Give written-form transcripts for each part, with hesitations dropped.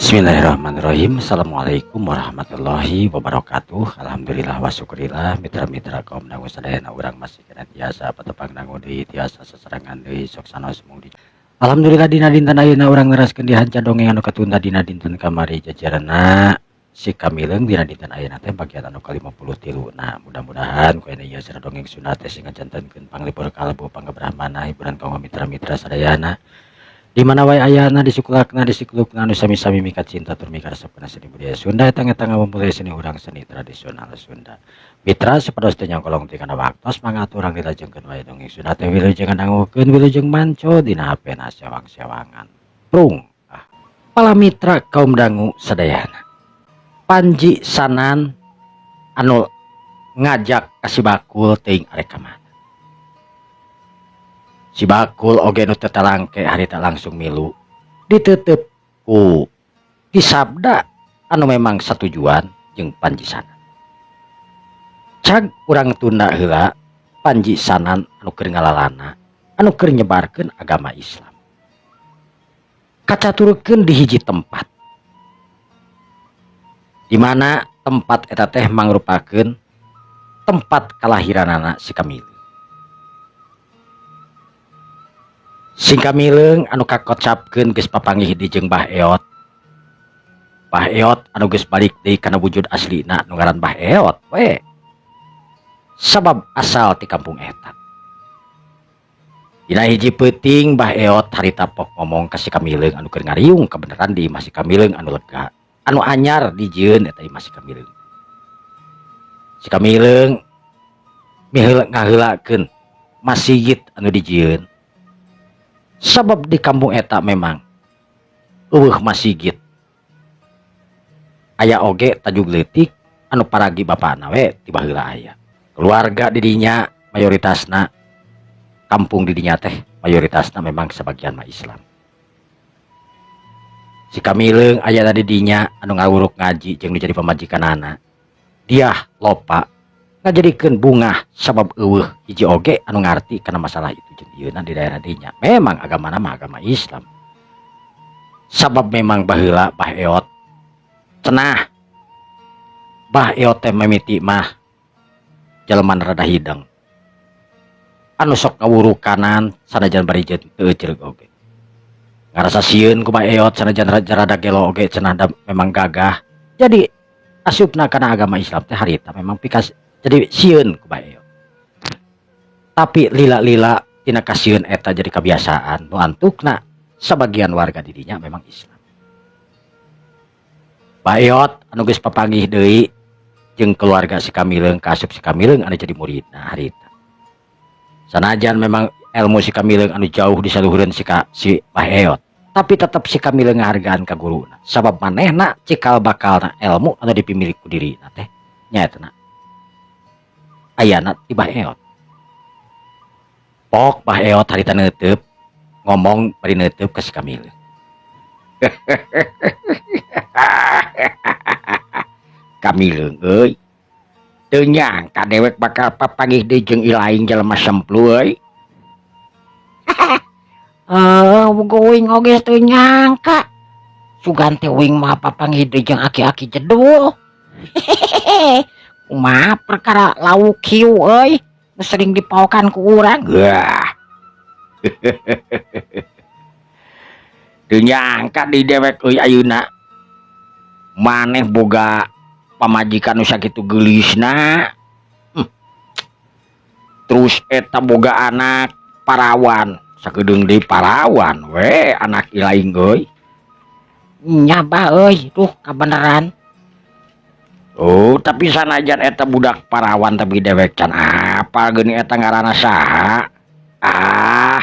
Bismillahirrahmanirrahim. Assalamualaikum warahmatullahi wabarakatuh. Alhamdulillah wa syukurillah, mitra-mitra kaum dangu sadayana, urang masih keneh tiasa patepang dangu deui, tiasa sasarengan deui, sok sanaos mung di. Alhamdulillah, dina dinten ayeuna urang neraskeun di hanca dongeng anu katunda dina dinten kamari, jajaranna si Kamileung. Dina dinten ayeuna teh bagian anu ka-53. Nah, mudah-mudahan ku ieu sira dongeng Sunda teh sing ngajantenkeun panglipur kalbu, panggebrahmana, hiburan kanggo mitra-mitra sadayana di mana wae ayana, di sukulakna, di sikulukna, anu sami-sami mika cinta tur mika resep kana seni budaya Sunda, eta eta ngamumule seni urang, seni tradisional Sunda. Mitra, supados teu nyangkolong ti kana waktos, mangga urang dilajengkeun wae dongeng Sunda teh. Wilujeng ngadangukeun, wilujeng manco dina HP na sewang-sewangan prung. Ah, pala mitra kaum dangu sadayana, Panji Sanan anu ngajak ka si Bakul teuing arek ka mana. Si Bakul oge nu teu talangke harita langsung milu, ditetep ku Ki Sabda anu memang satujuan jeung Panji Sanan. Cag urang tunda heula Panji Sanan anu keur ngalalana, anu keur nyebarkeun agama Islam, kacaturkeun di hiji tempat di mana tempat eta teh mangrupakeun tempat kalahiranana si Kamileung. Si Kamileung anu kakocapkeun geus papanggih di jeung Bah Eot. Bah Eot anu geus balik deui kana wujud aslina nu ngaran Bah Eot we, sabab asal ti kampung eta. Dina hiji peuting, Bah Eot harita pok ngomong ka si Kamileung anu keur ngariung kebenaran di imah si Kamileung anu lega, anu anyar dijieun eta imah si Kamileung. Si Kamileung miheula ngaheulakeun masigit anu dijieun, sabab di kampung eta memang euweuh masigit, aya oge tajug leutik anu paragi bapana we ti baheula. Aya keluarga di dinya, mayoritasna kampung di dinya teh mayoritasna memang sebagian mah Islam. Si Kamileung aya di dinya anu ngawuruk ngaji jeung nu jadi pamajikanana dia lopa ngajadikeun bungah, sabab euweuh hiji oge anu ngarti kana masalah itu jeung ieu di daerah dinya. Memang agamana mah agama Islam, sabab memang baheula Bah Eot cenah, Bah Eot teh mimiti mah jelema rada hideng anu sok ngawurukanan, sanajan bari teu eceureuh oge ngarasa sieun ku Bah Eot, sanajan rada gelo oge cenah da memang gagah. Jadi asupna kana agama Islam teh harita memang pikas jadi sieun ku Bah Eot, tapi lila-lila tina kasieun eta jadi kebiasaan nu antukna sebagian warga di dinya memang Islam. Bah Eot anu geus papanggih deui jeung keluarga si Kamileung, kaasup si Kamileung anu jadi muridna harita, sanajan memang ilmu si Kamileung anu jauh disaluhureun si Bah Eot, tapi tetep si Kamileung ngahargaan ka guruna, sabab manehna cikal bakalna ilmu anu dipimilik ku dirina teh nyaeta ayana ti Bah Eot. Pok Bah Eot harita neuteup ngomong bari neuteup ka si Kamileung. "Kamileung euy, teu nyangka dewek bakal papanggih deui jeung ilaing jelema semplu euy." Eh, uing oge teu nyangka. Sugan teh uing mah papanggih deui jeung aki-aki jedul. Kumaha perkara lauk hiu euy, nu sering dipaokan ku urang. Wah. Teu nyangka di dewek euy, ayeuna maneh boga pamajikan nu sakitu geulisna. Terus eta boga anak parawan, sakedeung deui parawan we anak ilaing euy. Nya, Bah euy, duh kabeneran. Oh, tapi sanajan eta budak parawan, tapi dewek can apal geuning eta ngaranna saha. Ah,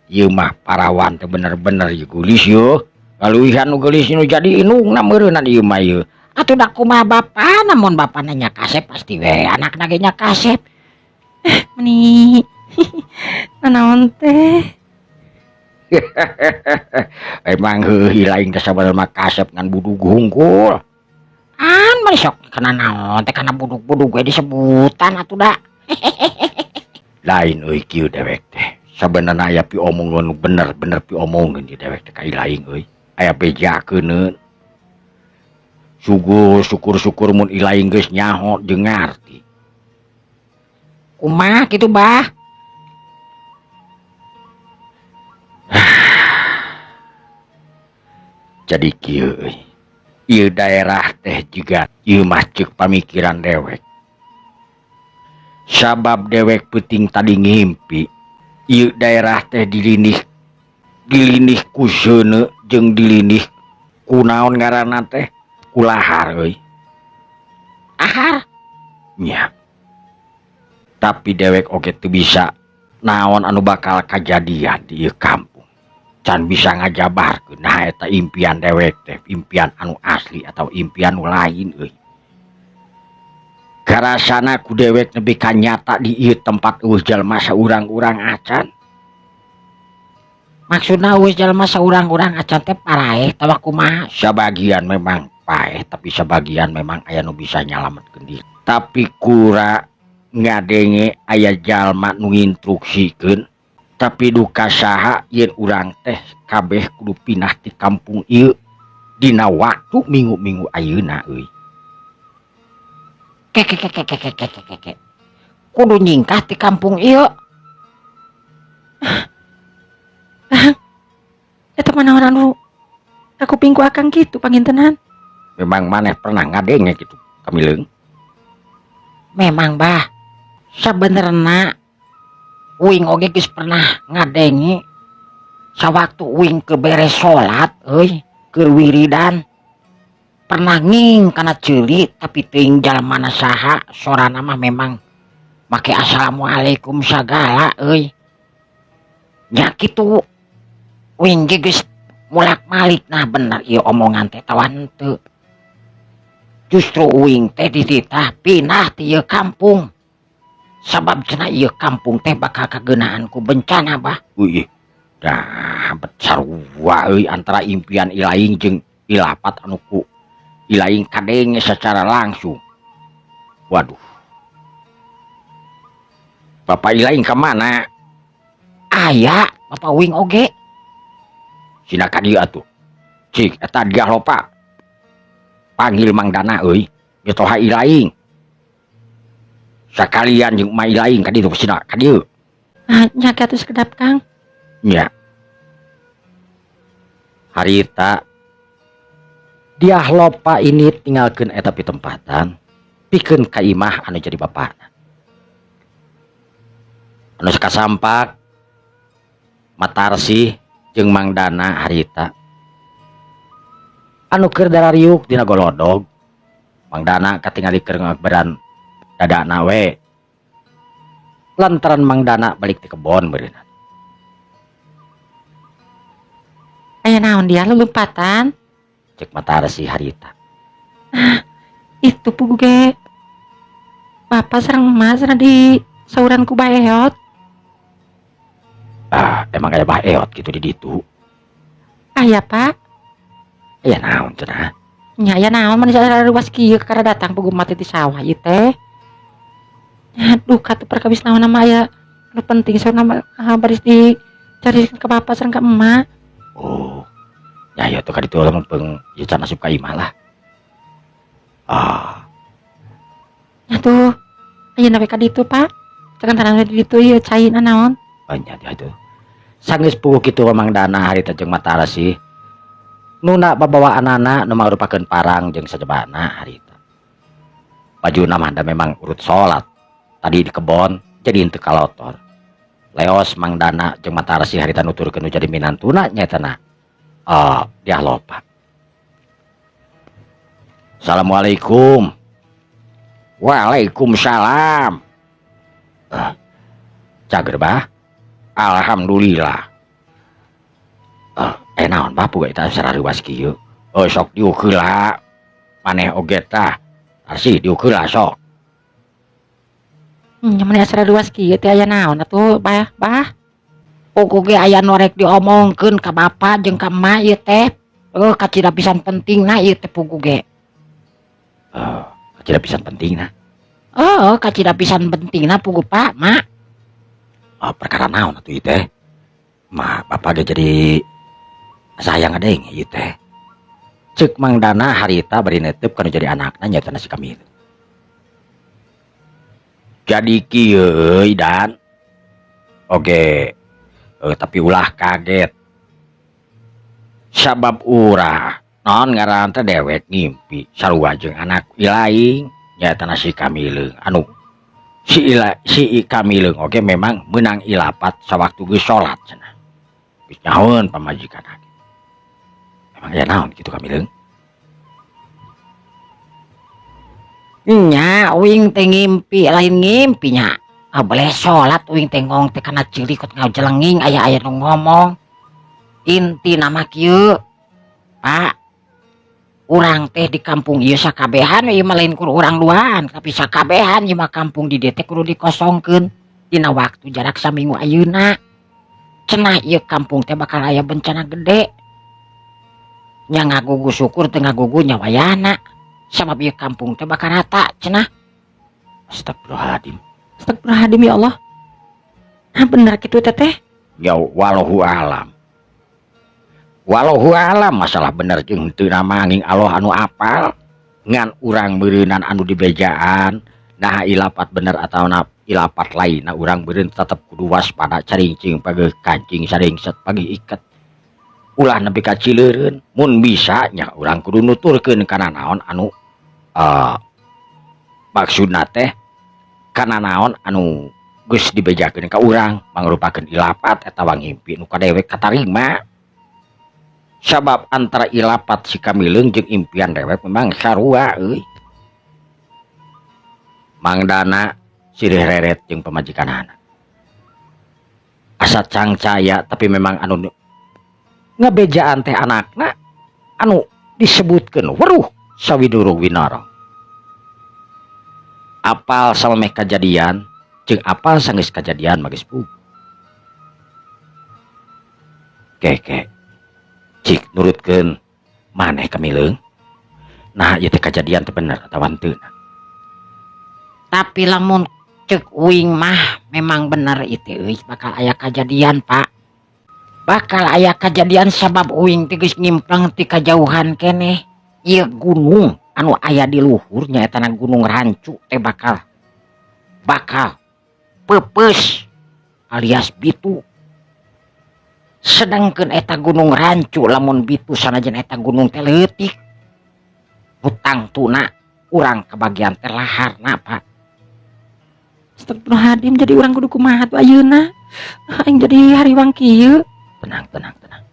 ieu mah parawan teh bener-bener ieu geulis yeuh. Kaluwihan nu geulis nu jadi indungna meureunnan ieu mah ieu. Atuh da kumaha bapana, mun bapana nya kasep pasti we anakna ge nya kasep. Eh, meni nanaon teh? Emang heuh lain teh sabenerna mah kasep ngan budug hungkul. An mani sok kana naon teh, kana budug-budug we disebutan atuh da. Lain euy, kieu dewek teh. Sabenerna aya piomongeun, bener-bener piomongeun di dewek teh ka ilaing euy. Aya bejakeun. Syukur syukur-syukur mun Ilaing geus nyaho jeung ngarti. Kumaha kitu bah? Jadi kieu euy. Ieu daerah teh jiga ieu mah ceuk pamikiran dewek. Sabab dewek peuting tadi ngimpi ieu daerah teh dilinih dilinih ku seuneu jeung dilinih ku naon ngaranna teh ku lahar euy. Ahar? Nya. Tapi dewek oge teu bisa naon anu bakal kajadian di ieu kampung. Can bisa ngajabarkeun nah eta impian dewek teh, impian anu asli atau impian nu lain euy. Karasana ku dewek nepi ka nyata di ieu tempat eueuh jalma saurang-urang acan. Maksudna eueuh jalma saurang-urang acan teh paraeh atawa kumaha? Sabagian memang paeh tapi sabagian memang aya nu bisa nyalametkeun diri. Tapi kura ngadenge aya jalma nu nginstruksikeun tapi duka saha yen urang teh kabeh kudu pindah ti kampung ieu dina waktu minggu-minggu ayeuna euy. Kekekekekekekekeke. Kudu nyingkah ti kampung ieu. Eta mah naon anu kakuping ku akang kitu pangintenan. Memang maneh pernah ngadenge kitu kamileung? Memang bah, sabenerna uing oge geus pernah ngadenge sawaktu uing ke beres salat euy, keur wiridan. Pernah nging kana ceuli tapi teuing jalmana saha, sorana mah memang make assalamualaikum sagala euy. Nya kitu uing ge geus mulak-malik nah bener ieu omongan teh tawa henteu. Justru uing teh dititah pindah ti ieu kampung. Sabab cenah ieu kampung teh bakal kageunaan ku bencana bah. Uih, dah bet sarua euy antara impian Ilaing jeung Ilapat anu ku Ilaing kadenge secara langsung. Waduh. Bapak Ilaing ka mana? Aya, Bapak uing oge. Sina ka dieu atuh. Cik eta dia lopa. Panggil Mang Dana euy, mitoha Ilaing. Sakalian jeung Uma Ilaing ka ditu sina ka dieu. Ah, nya ge atuh sakedap Kang. Nya. Harita Diah lopa ini tinggalkeun eta pitempatan pikeun ka imah anu jadi bapana. Anu sakasampak Matarsih jeung Mang Dana harita. Anu keur darariuk dina golodog Mang Dana katingali keur ngagberan dadana we. Lantaran Mang Dana balik ti kebon beureunan. Aya naon dia lulumpatan? Cek Matarsih harita. Ah, itu pugu ge. Bapak sareng emak sareng di sauran ku baeot. Ah, emang aya baeot kitu di ditu? Aya, Pak. Aya naon cenah? Nya aya naon mun ruas kieu kakara datang pugu mah teh di sawah ieu teh. Aduh, katuh perkawis naon mah aya nu penting saurna mah baris dicari ka bapak sareng ka emak. Oh. Ya ya tuh kaditu lamun peung ieu can asup ka imah lah. Ah. Nya tuh ayeuna we ka ditu, Pak. Sakantaran we di ditu ieu cai nanaon. Oh nya atuh. Sanggeus puguh kitu Mang Dana harita jeung Matarsih. Nuna babawaanana nu mangrupakeun parang jeung sajabana harita. Bajuna mah da memang urut salat. Tadi di kebon jadi henteu kalotor. Leos Mang Dana jeung Matarsih harita nuturkeun nu jadi minantuna nyaetana Diah lopa. Assalamualaikum. Waalaikumsalam. Cager bah. Alhamdulillah. Naon bah puga eta sarareuwas kieu. Oh sok diuk heula. Maneh oge tah. Arsih diuk heula sok. Nya meni sarareuwas kieu teh aya naon atuh bah bah. Pugu ge aya nu rek diomongkeun ka bapa jeung ka emak ieu teh. Kacida pisan pentingna ieu teh pugu ge. Kacida pisan pentingna. Kacida pisan pentingna pugu Pak, Mak. Perkara naon atuh ieu teh? Ma, bapa ge jadi sayang ngadenge ieu teh. Cek Mang Dana harita bari netep kanu jadi anakna nyaeta si Kamil. Jadi kieu euy Dan. Oke, tapi ulah kaget. Sabab urah naon ngaran teh dewek ngimpi sarua jeung anak ilaing nyaeta si Kamileung anu si ila si Kamileung oge memang menang ilapat sawaktu geus salat cenah. Geus nyahoeun pamajikan. Emang ya naon kitu, Kamileung? Nya uing teh ngimpi, lain ngimpi nya. Ah, boleh salat uing teh ngong teh kana ceurik kot ngajelenging aya-aya nu ngomong. Inti nama kieu, Pak. Urang teh di kampung ieu sakabehan ieu mah lain kur urang duaan, tapi sakabehan ieu mah kampung di dieu teh kudu dikosongkeun dina waktu jarak saminggu ayeuna. Cenah ieu kampung teh bakal aya bencana gede. Nya ngagugu syukur teu ngagugu nya wayahna. Sabab ieu kampung teh bakal rata cenah. Astagfirullahaladzim. Astagfirullahaladzim, ya Allah. Nah, bener gitu teteh. Ya wallahu alam. Wallahu alam masalah bener jeung henteu manging Allah anu apal. Ngan urang meureunan anu dibejaan nah ilapat bener atau na ilapat lain, nah urang meureun tetep kudu waspada, carincing pageuh kancing saringset pagi iket ulah nepi ka cileureun. Mun bisa nya urang kudu nuturkeun kana naon anu maksudna teh kana naon anu geus dibejakeun ka urang mangrupakeun ilapat eta ngimpi nu kadewek katarima, sabab antara ilapat si Kamileung jeung impian dewek memang sarua euy. Mang Dana sirih reret jeung pamajikanana asa cangcaya, tapi memang anu ngebejaan teh anakna anu disebutkeun weruh sawidurung winarong apal samemeh kajadian jeung apal sanggeus kajadian mah geus puguh. Keke cik nurutkeun maneh, Kamileung, nah ieu teh kajadian teh bener atawa henteu? Tapi lamun cek uing mah memang bener itu euy, bakal aya kajadian, Pak. Bakal aya kajadian sabab uing teh geus ngimpleng ti kajauhan keneh. Ieu gunung anu aya di luhur nyaeta Gunung Rancu teh bakal bakal peupeus alias bitu. Sedangkan eta Gunung Rancu lamun bitu, sanajan eta gunung teh leutik, hutang tuna urang kebagian teh laharna, Pak. Astagfirullahaladzim, jadi urang kudu kumaha tuh ayeuna? Aing jadi hariwang kieu. Tenang, tenang, tenang.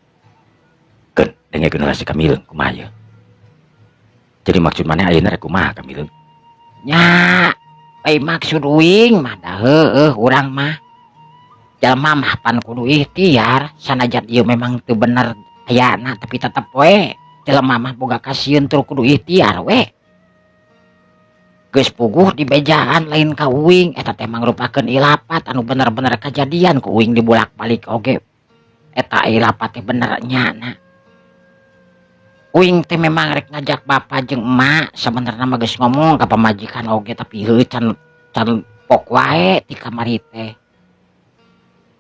Keun dengekeun heula si Kamileung kumaha ieu. Jadi maksud maneh ayeuna rek kumaha, Kamileung? Nya, ai maksud uing mah da heueuh urang mah jalma mah pan kudu ikhtiar, sanajan ieu memang teu bener ayana, tapi tetep we jelema mah boga kasieun tur kudu ikhtiar we. Geus puguh dibejaan lain ka uing eta teh mangrupakeun ilapat anu bener-bener kajadian ku uing dibulak-balik oge eta ilapat teh bener nyana. Uing teh memang rek ngajak bapak jeung emak, sebenarnya mah geus ngomong ka pamajikan oge, tapi heueuh can can pok wae ti kamari teh.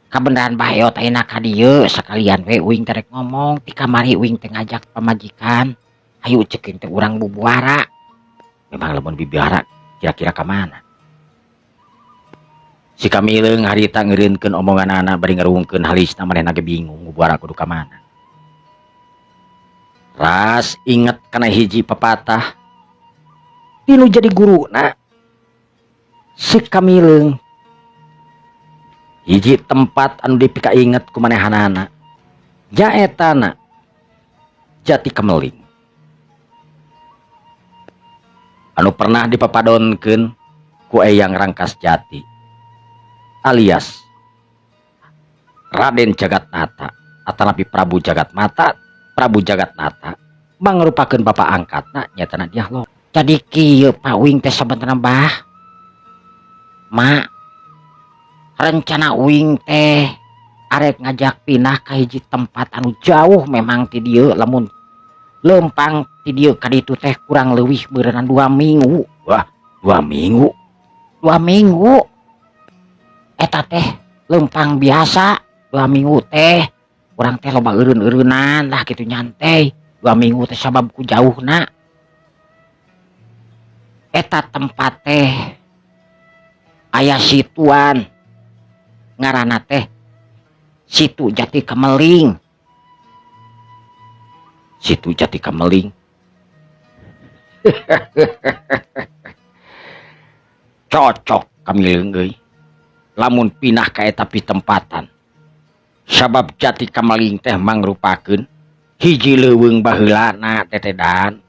Kabeneran baheot ayeuna ka dieu sakalian we uing teh rek ngomong. Ti kamari uing teh ngajak pamajikan, hayu ceuk teh urang bubuara. Memang lamun bibiara kira-kira ka mana? Si Kamileung harita ngeureunkeun omongan anak bari ngerungkeun halisna, manehna ge bingung bubuara kudu ka mana. Ras inget kana hiji pepatah tinu jadi guruna si Kamileung, hiji tempat anu dipika inget ku manehanana nyaetana Jati Kemeling anu pernah dipapadonkeun ku Eyang Rangkas Jati alias Raden Jagatnata atanapi Prabu Jagatmata. Prabu Jagatnata mangrupakeun bapak angkatna nyatana dia lo. Jadi kieu, Pak, uing teh sabenerna, Bah, Ma, rencana uing teh arek ngajak pindah ka hiji tempat anu jauh memang ti dieu, lamun lempang ti dieu ka ditu teh kurang leuwih beureunan 2 minggu. Wah, 2 minggu? 2 minggu eta teh lempang biasa. 2 minggu teh urang teh loba eureun-eureunan lah gitu, nyantai. 2 minggu teh sabab ku jauhna eta tempat teh aya situan ngaranna teh Situ Jati Kameling. Situ Jati Kameling. Cocok Kamileung euy lamun pindah ka eta pitempatan sabab Jati Kameling teh mangrupakeun hiji leuweung baheulana tetedan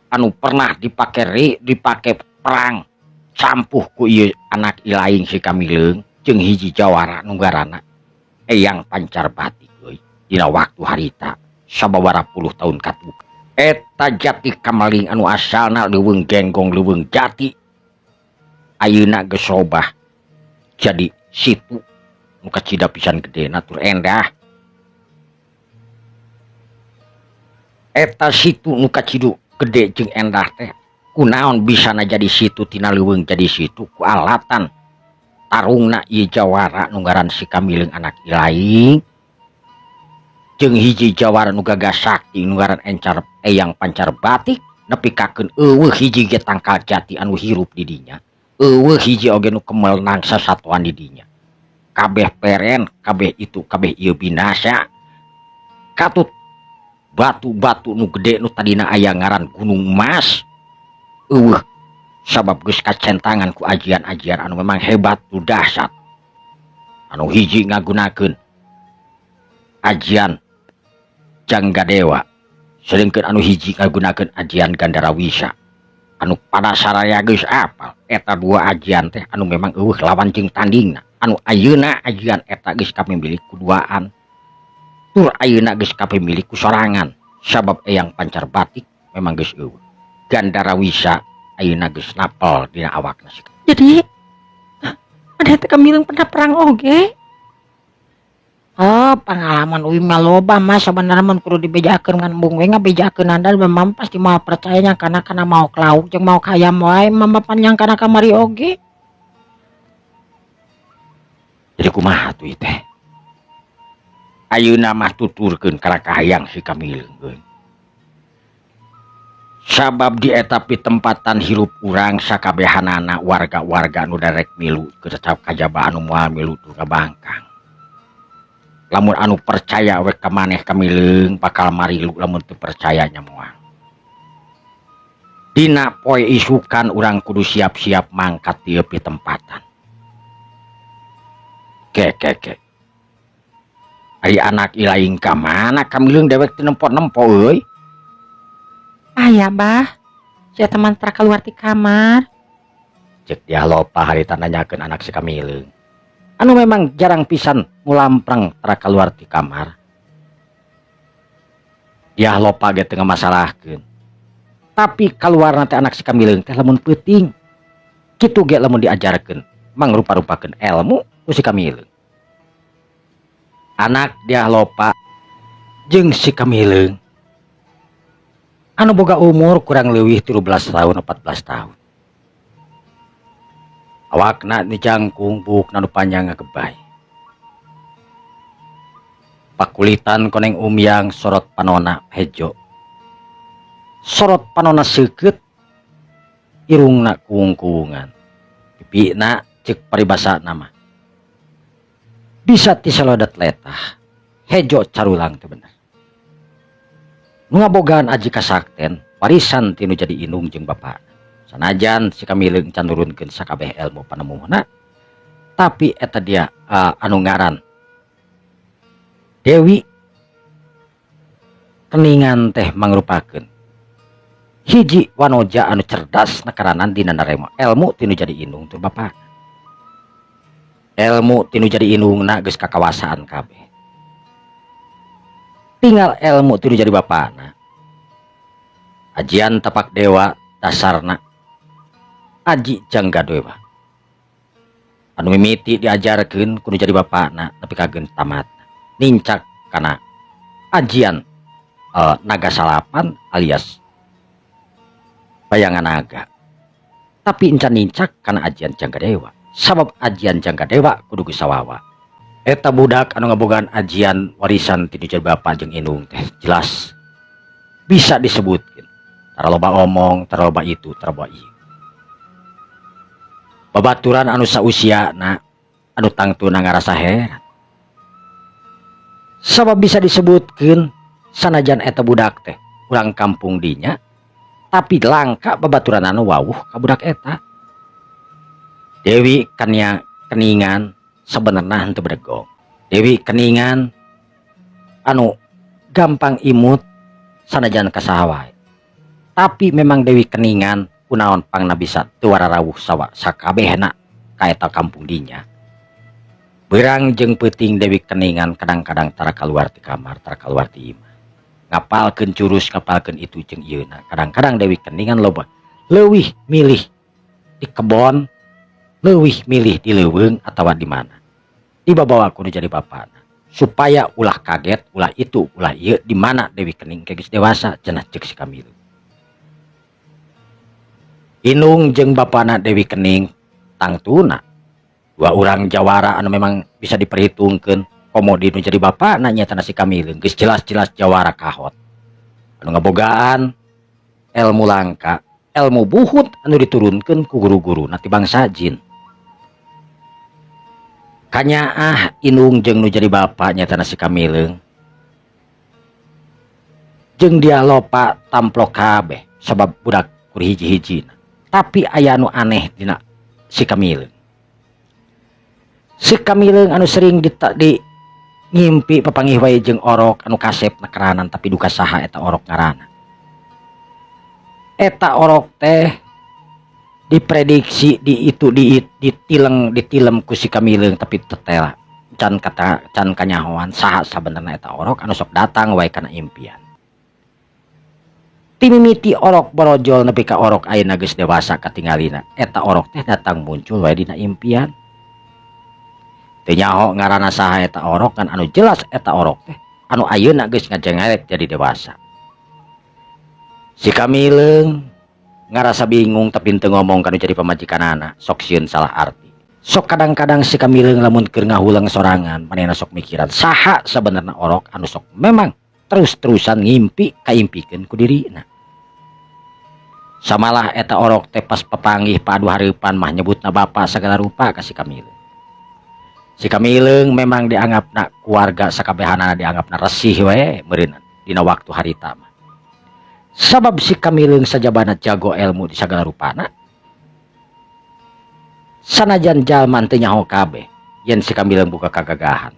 anu pernah dipake perang campuh ku ieu anak ilaing si Kamileung jeung hiji jawara nu ngaranna Eyang Pancar Batik euy dina waktu harita sababaraha puluh tahun katuk. Eta Jati Kameling anu asalna leuweung genggong leuweung jati ayeuna geus robah jadi situ nu kacida pisan gedena tur endah. Eta situ nu kacidu gede jeung endah teh kunaon bisana jadi situ tina leuweung jadi situ ku alatan tarungna ieu jawara nu ngaran si Kamileung anak ilaing jeung hiji jawara nu gagah sakti nu ngaran Encar Eyang Pancar Batik nepikakeun eueuh hiji ge tangkal jati anu hirup di dinya eueuh hiji oge nu kemel nangsa satuan di dinya kabeh peren kabeh itu kabeh ieu binasa katut batu-batu nu gede nu tadina aya ngaran Gunung Emas eueuh sabab geus kacentangan ku ajian-ajian anu memang hebat nu dahsyat anu hiji ngagunakeun ajian Janggadewa sedengkeun anu hiji ngagunakeun ajian Gandarawisa anu pada saraya geus apal eta dua ajian teh anu memang eueuh lawan jeung tandingna anu ayeuna ajian eta geus kapimilik ku duaan tur ayeuna geus kapimilik ku sorangan sabab Eyang Pancar Batik memang geus eueuh Gandarawisa ayeuna geus napel dina awakna. Jadi ada teh Kamileung pernah perang oge? Oh, pengalaman uing mah loba mah sabenerna mun kudu dibejakeun ngan embung we ngabejakeun anda memang pasti moal percaya nya kana kana maok lauk jeung maok hayam wae mah panjang kana kamari oge. Jadi kumaha tuh teh? Ayeuna mah tuturkeun kana kahayang si Kamileung euy. Sabab di eta pitempatan hirup urang sakabehanana warga-warga nu darek milu keur kajaba anu moal milu tur kabangkang. Lamun anu percaya we ka maneh Kamileung bakal marilu lamun teu percaya nya moal. Dina poe isukan urang kudu siap-siap mangkat di pitempatan. Ke ke ke. Ari anak ilaing ka mana Kamileung dewek teu nempo-nempo euy. Aya bah, sia teman tara keluar ti kamar. Cek dia lopa harita nanyakeun anak si Kamileung. Anu memang jarang pisan ngulamprang tara keluar ti kamar. Dia lopa ge teu ngamasalahkeun. Tapi kaluarna teh anak si Kamileung teh lamun peuting. Kitu ge lamun diajarkeun mangrupa-rupakeun ilmu ku si Kamileung. Anak dia lopa jeung si Kamileung anu boga umur kurang leuwih 13 tahun 14 tahun. Awakna ni jangkung buukna nu panjang ngagebay. Pakulitan koneng umyang sorot panona hejo. Sorot panona seukeut irungna kuung-kuungan. Pipina ceuk paribasa nama. Bisa tisalodat letah. Hejo carulang teh bener. Nu ngabogaan aji kasakten warisan tinu jadi indung jeung bapak. Sanajan si Kamileung can nurunkeun sakabeh ilmu panemuhna, tapi eta dia anu ngaran Dewi Keningan teh mangrupakeun hiji wanoja anu cerdas nakaranan dina narema ilmu tinu jadi indung tur bapak. Ilmu tinu jadi indungna geus kakawasaan kabeh. Tinggal ilmu tinu jadi bapana. Ajian tapak dewa dasarna aji Janggadewa. Anu mimiti diajarkeun kudu jadi bapana tapi kageun tamat. Nincak kana ajian naga salapan alias bayangan naga. Tapi encan nincak kana ajian Janggadewa. Sabab ajian Janggadewa kudu geus sawawa. Eta budak anu ngabogaan ajian warisan ti jadi bapa jeung indung teh jelas Bisa disebutkan tara loba omong, tara loba itu, tara loba ieu. Babaturan anu sausiana anu tangtuna ngarasa heran sabab bisa disebutkan sanajan eta budak teh urang kampung dinya, tapi langka babaturan anu wawuh ka budak eta. Dewi Kania Keningan sebenarnya henteu bedegong. Dewi Keningan anu gampang imut sanajan ka saha wae. Tapi memang Dewi Keningan kunaon pangna bisa teu wararawuh sawa sakabehna ka eta kampung dinya. Beurang jeung peuting Dewi Keningan kadang-kadang tara kaluar ti kamar, tara kaluar ti imah. Ngapalkeun jurus, ngapalkeun itu jeung ieuna. Kadang-kadang Dewi Keningan loba leuwih milih di kebon, leuwih milih di leuweung atawa di mana. Dibabawa ku nu jadi bapana supaya ulah kaget, ulah itu, ulah ieu, di mana Dewi Kening geus dewasa cenah ceuk si Kamilu. Inung jeung bapana Dewi Kening tangtuna dua urang jawara anu memang bisa diperhitungkeun, komo di nu jadi bapana nyaeta si Kamileung geus jelas-jelas jawara kahot anu ngabogaan ilmu langka, ilmu buhut anu diturunkeun ku guru-guru ti bangsa jin. Kanyaah indung jeung nu jadi bapa nyaeta si Kamileung jeung dia lopa tamplok kabeh sabab budak kur hiji-hijina. Tapi aya anu aneh dina si Kamileung. Si Kamileung anu sering di ngimpi papanggih wae jeung orok anu kasep nakeranan, tapi duka saha eta orok ngaranna. Eta orok teh diprediksi di itu di ditileng ditilem ku si Kamileung, tapi tetela can kata can kanyahoan saha sabenerna eta orok anu sok datang wae kana impian. Timimiti orok borojol nepi ka orok ayeuna geus dewasa katingalina, eta orok teh datang muncul wae dina impian. Teu nyaho ngaranna saha eta orok kan, anu jelas eta orok teh anu ayeuna geus ngajengelek jadi dewasa. Si Kamileung ngarasa bingung tapi teu ngomong kanu jadi pamajikanana, sok sieun salah arti. Sok kadang-kadang si Kamileung lamun keur ngahuleng sorangan manehna sok mikiran saha sabenerna orok anu sok memang terus-terusan ngimpi kaimpikeun ku dirina. Samalah eta orok teh pas papanggih padu hareupan mah nyebutna bapa sagala rupa ka si Kamileung. Si Kamileung memang dianggapna keluarga sakabehanana dianggapna resih we meureun dina waktu harita mah. Sabab si Kamileung sajabana jago ilmu di sagala rupana. Sanajan jalma teu nyaho kabeh yen si Kamileung boga kagagahan,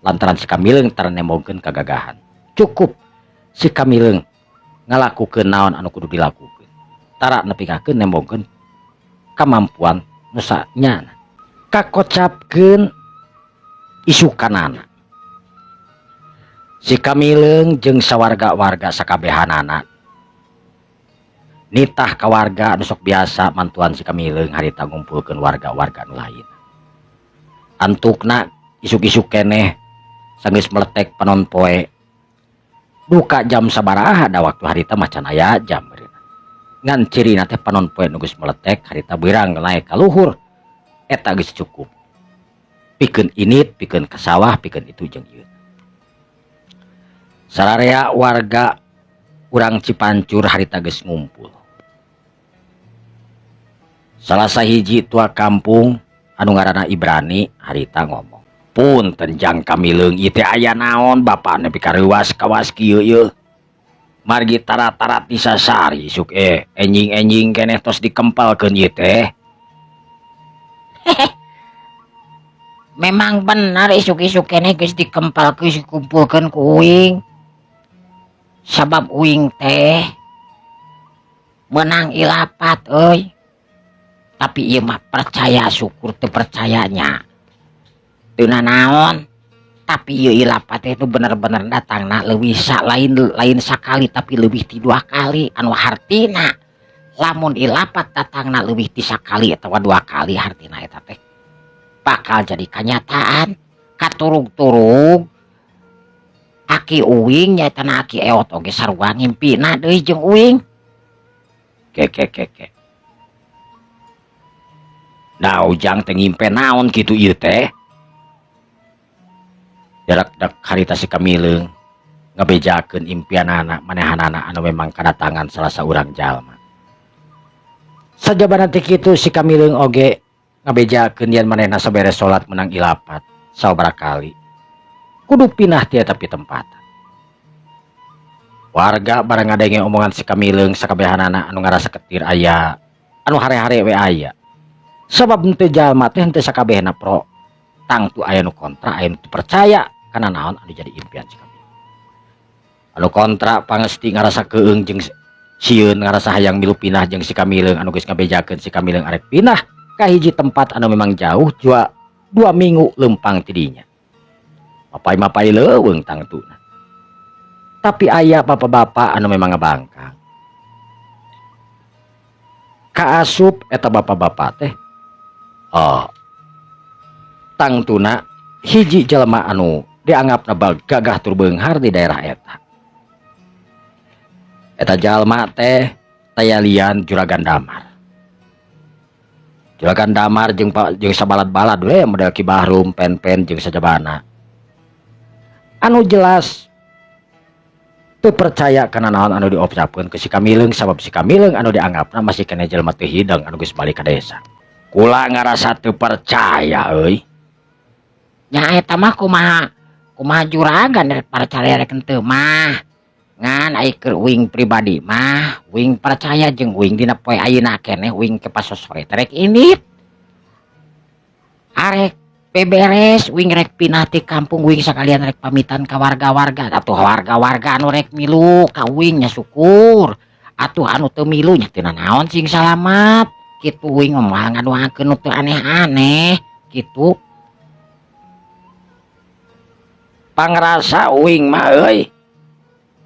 lantaran si Kamileung tara nembongkeun kagagahan. Cukup si Kamileung ngalakukeun naon anu kudu dilakukeun, tara nepikakeun nembongkeun kamampuan nu sanyana. Kakocapkeun isukanana si Kamileung jeung sawarga-warga sakabehanana nitah ka warga anu sok biasa mantuan si Kamileung harita ngumpulkeun warga-warga anu lain. Antukna isuk-isuk keneh sanggeus meletek panon poe, duka jam sabaraha da waktu harita mah can aya jam meureun. Ngan cirina teh panon poe nu geus meletek harita beurang naek ka luhur eta geus cukup pikeun init, pikeun ka sawah, pikeun itu jeung ieu. Sararea warga urang Cipancur harita geus ngumpul. Salah sahiji tua kampung anu ngaranna Ibrani harita ngomong, "Punten Jang Kamileung, ieu teh aya naon bapak nepi ka reuwas kawas kieu ieu? Margi tara-tara tisasari isuk enjing-enjing keneh tos dikempalkeun ieu teh." Memang benar isuk-isuk keneh geus dikempalkeun, dikumpulkeun ku uing. Sabab uing teh menang ilapat euy. Tapi ieu mah percaya syukur teu percayanya. Teu nanaon. Tapi ieu ilapat teh itu bener-bener datangna leuwih lain lain sakali tapi leuwih ti dua kali, anu hartina lamun ilapat datangna leuwih ti sakali atawa dua kali hartina eta teh bakal jadi kenyataan. Katurug-turug aki uing nyaeta na aki Eot oge sarua ngimpina deui jeung uing. Ke ke ke ke. Nah, Ujang teh ngimpe naon kitu ieu teh? Jarak dak harita si Kamileung Ngabejakeun impianana manehanana anu memang kadatangan salah saurang jalma. Sajabana ti kitu si Kamileung oge ngabejakeun yen manehna saberes salat menang ilapat sababaraha kali. Kudu pindah ti eta pitempatan. Warga barang ngadenge omongan si Kamileung sakabehanana anu ngarasa ketir aya, anu hare-hare we aya. Sabab henteu jalma teh henteu sakabehna pro tangtu aya nu kontra, aya nu teu percaya kana naon anu jadi impian si Kamileung. Anu kontra pangesti ngarasa keung jeung sieun ngarasa hayang milu pindah jeung si Kamileung anu geus ngabejakeun si Kamileung arek pindah ka hiji tempat anu memang jauh jua 2 minggu lempang ti dinya. Mapai-mapai leuweung tangtuna. Tapi aya bapak-bapak anu memang ngabangkang. Kaasup eta bapak-bapak teh. Oh. Tangtuna hiji jelema anu dianggapna gagah tur beunghar di daerah eta. Eta jalma teh tayalian Juragan Damar. Juragan Damar jeung jeung sabalad-balad we model Ki Bahrum, pen-pen jeung sajabana. Anu jelas teu percaya kana naon anu diopcapkeun ke si Kamileung sabab si Kamileung anu dianggapna masih keneh jelema teu hideng anu geus balik ka desa. Kula ngarasa teu percaya euy. Nya eta mah kumaha kumaha juragan rek percaya rek henteu mah. Ngan ai keur uing pribadi mah uing percaya jeung uing dina poe ayeuna keneh uing ke pasosore teh rek indit. Arek beberes uing rek pindah ti kampung uing sakalian rek pamitan ka warga-warga atuh warga-warga anu rek milu ka uing nya syukur atuh anu teu milu nya teu nanaon sing salamat kitu uing mah moal ngadoakeun nu teu aneh-aneh kitu. Pangrasa uing mah euy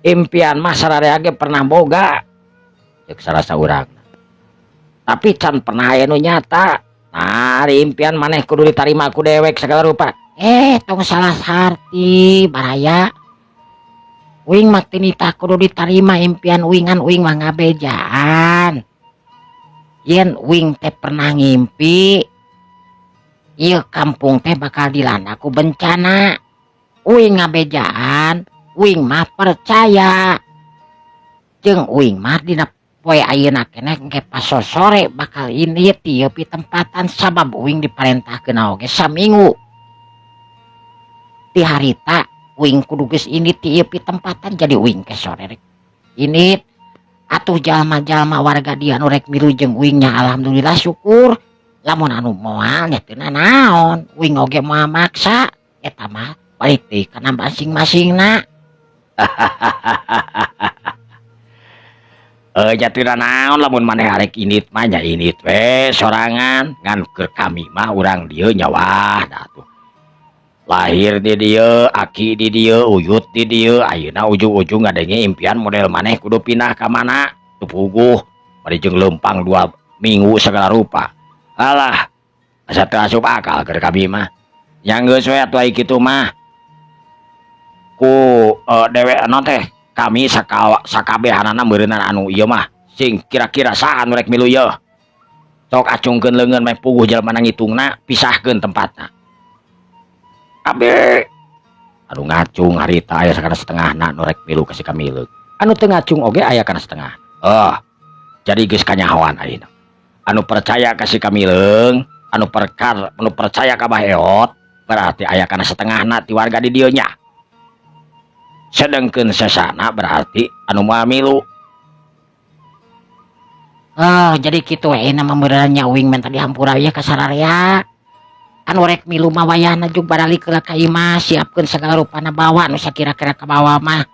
impian mah sararea ge pernah boga ceuk salah saurang tapi can pernah aya nu nyata. Nah, ari impian maneh kudu ditarima ku dewek segala rupa. Tong salah sarti baraya. Uing mah teu nitah kudu ditarima impian uingan uing mah ngabejaan. Yen uing teh pernah ngimpi ieu kampung teh bakal dilanda ku bencana. Uing ngabejaan, uing mah percaya. Jeung uing mah dina poe ayeuna keneh engke pasosore bakal indit ieu pitempatan sabab uing diparentahkeun oge saminggu. Ti harita uing kudu geus indit ti ieu pitempatan jadi uing ke sore rek indit. Atuh jalma-jalma warga dia anu rek milu jeung uing nya alhamdulillah syukur. Lamun anu moal nya teu nanaon, uing oge moal maksa eta mah balik deui kana masing-masingna. Nya teu nanaon lamun maneh arek indit mah nya indit we sorangan ngan keur kami mah urang dieu nya wah da atuh. Lahir di dieu, aki di dieu, uyut di dieu, ayeuna ujung-ujung ngadenge impian model maneh kudu pindah ka mana? Teu puguh, bari jeung leumpang 2 minggu segala rupa. Alah, asa teu asup akal keur kami mah. Nya geus we atuh ai kitu mah. Ku dewek naon teh kami sakabehanana meureunana anu ieu mah sing kira-kira saha anu rek milu ieu. Sok acungkeun leungeun meh puguh jelema ngitungna pisahkeun tempatna. Kabeh anu ngacung harita aya sakana setengahna nu rek milu ka si Kamileung. Anu teu ngacung oge aya kana setengah. Oh, jadi geus kanyahoan ayeuna. Anu percaya ka si Kamileung, anu perkar, anu percaya ka Bah Eot, berarti aya kana setengahna ti warga di dieu nya. Sedengkeun sesana berarti anu moal milu. Oh, jadi kitu we nama meureun nya uing menta dihampura ieu ka sararea. Anu rek milu mah wayahna jug baralik heula ka imah, siapkeun sagala rupana bawa nu sakira-kira kabawa mah.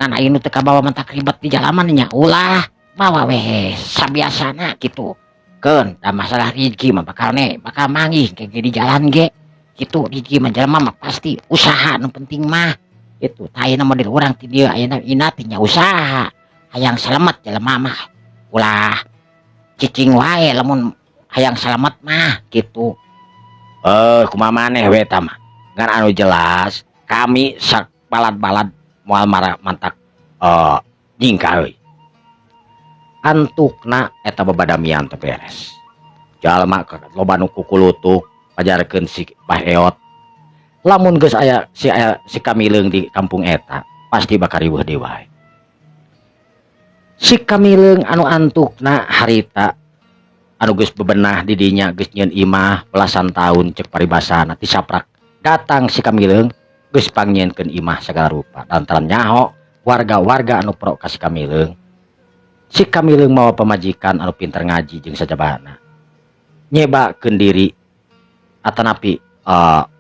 Ngan aya nu teu kabawa mah tak ribet di jalaman nya ulah mawa we sabiasana kitu. Keun da masalah rezeki mah bakal ne bakal manggih ke di jalan ge. Kitu rezeki mah jelema mah pasti usaha nu penting mah. Itu tah ayeuna model urang ti dieu ayeuna ina teh nya usaha. Hayang selamat jelema mah ulah cicing wae lamun hayang selamat mah kitu. Kumaha maneh we eta mah. Ngan anu jelas kami sak balad-balad moal mara mantak nyingka euy. Antukna eta babadamian teh beres. Jalma loba nu kukulutuk pajarkeun si Bah Eot. Lamun geus aya si Kamileung di kampung eta. Pasti bakal riweuh deui wae. Si Kamileung anu antukna harita anu geus bebenah di dinya, geus nyieun imah belasan tahun, cek paribasana tisaprak datang si Kamileung geus pangnyieunkeun imah segala rupa lantaran nyaho warga-warga anu pro ka si Kamileung. Si Kamileung mawa pamajikan anu pinter ngaji jeung sajabana nyebakeun diri atanapi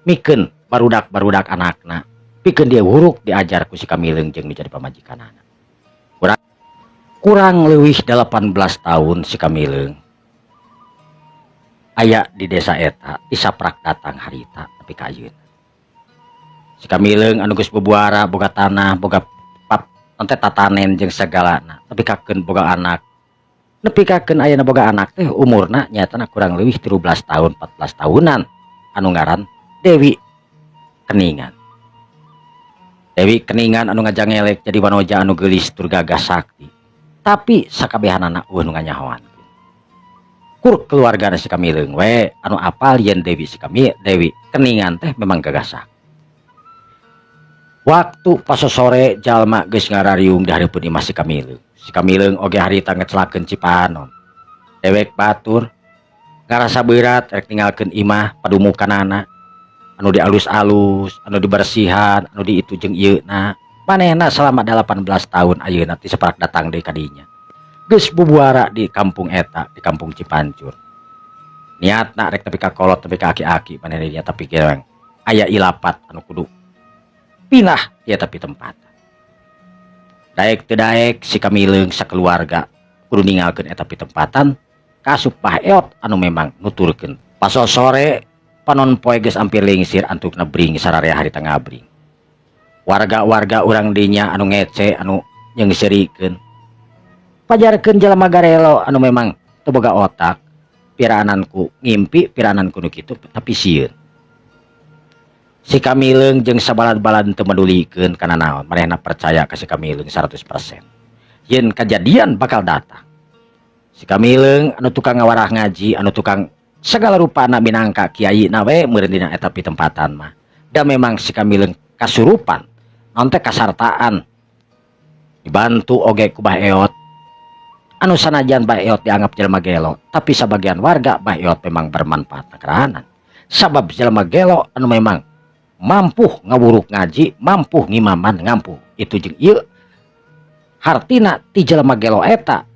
mikeun barudak-barudak anakna pikeun dia huruk diajar ku si Kamileung jeung nu jadi pamajikanana. Kurang kurang leuwih 18 tahun si Kamileung aya di desa eta tisaprak datang harita tapi ka ayeuna. Si Kamileung anu geus bebuara, boga tanah, boga pap teh tatanen jeung sagalana, nepi kakeun boga anak, nepi kakeun ayeuna boga anak teh umurna nyatana kurang leuwih 13 tahun, 14 tahunan, anu ngaran Dewi Keningan. Dewi Keningan anu ngajangelek jadi wanoja anu geulis tur gagah sakti, tapi sakabehanana euweuh nu nganyahoan, kur keluarga si Kamileung we anu apal yen Dewi si Kami Dewi Keningan teh memang gagah sakti. Waktu pas sore jalma geus ngarariung di hareupeun imah si Kamileung. Si Kamileung oge harita ngecelakeun cipanon dewek batur ngarasa berat rek ninggalkeun imah padumukanana anu dialus-alus, anu dibersihan, anu di itu jeung ieu na manehna selama 18 tahun. Ayeuna ti saparak datang deui kadinya geus bubuara di kampung eta, di kampung Cipancur. Niatna rek tepi ka kolot, tepi ka aki-aki manehna dinya, tapi gereng aya ilapat anu kudu pindah dia tapi tempat. Daek teu daek si Kamileung sakeluarga kudu ninggalkeun eta pitempatan, kasup Bah Eot anu memang nuturkeun. Paso sore panon poe geus ampir lingsir, antukna bring sararea harita ngabring. Warga-warga urang dinya anu ngece, anu nyeungseurikeun, pajarkeun jalma garelo anu memang teu boga otak, piraanan ku ngimpi, piraanan ku nu kitu, tapi sieun. Si Kamileung jeung sabalad-balad teu medulikeun kana naon, manehna percaya ka si Kamileung 100% yen kejadian bakal datang. Si Kamileung anu tukang ngawarah ngaji, anu tukang segala rupana, minangka kiai na we meureun dina eta pitempatan mah. Da memang si Kamileung kasurupan naon teh, kasartaan dibantu oge ku Bah Eot anu sanajan Bah Eot dianggap jelema gelo, tapi sebagian warga Bah Eot memang bermanfaat keranan, sabab jelema gelo anu memang mampu ngawuruk ngaji, mampu ngimaman, ngampu itu jeung ieu, hartina ti jelema gelo eta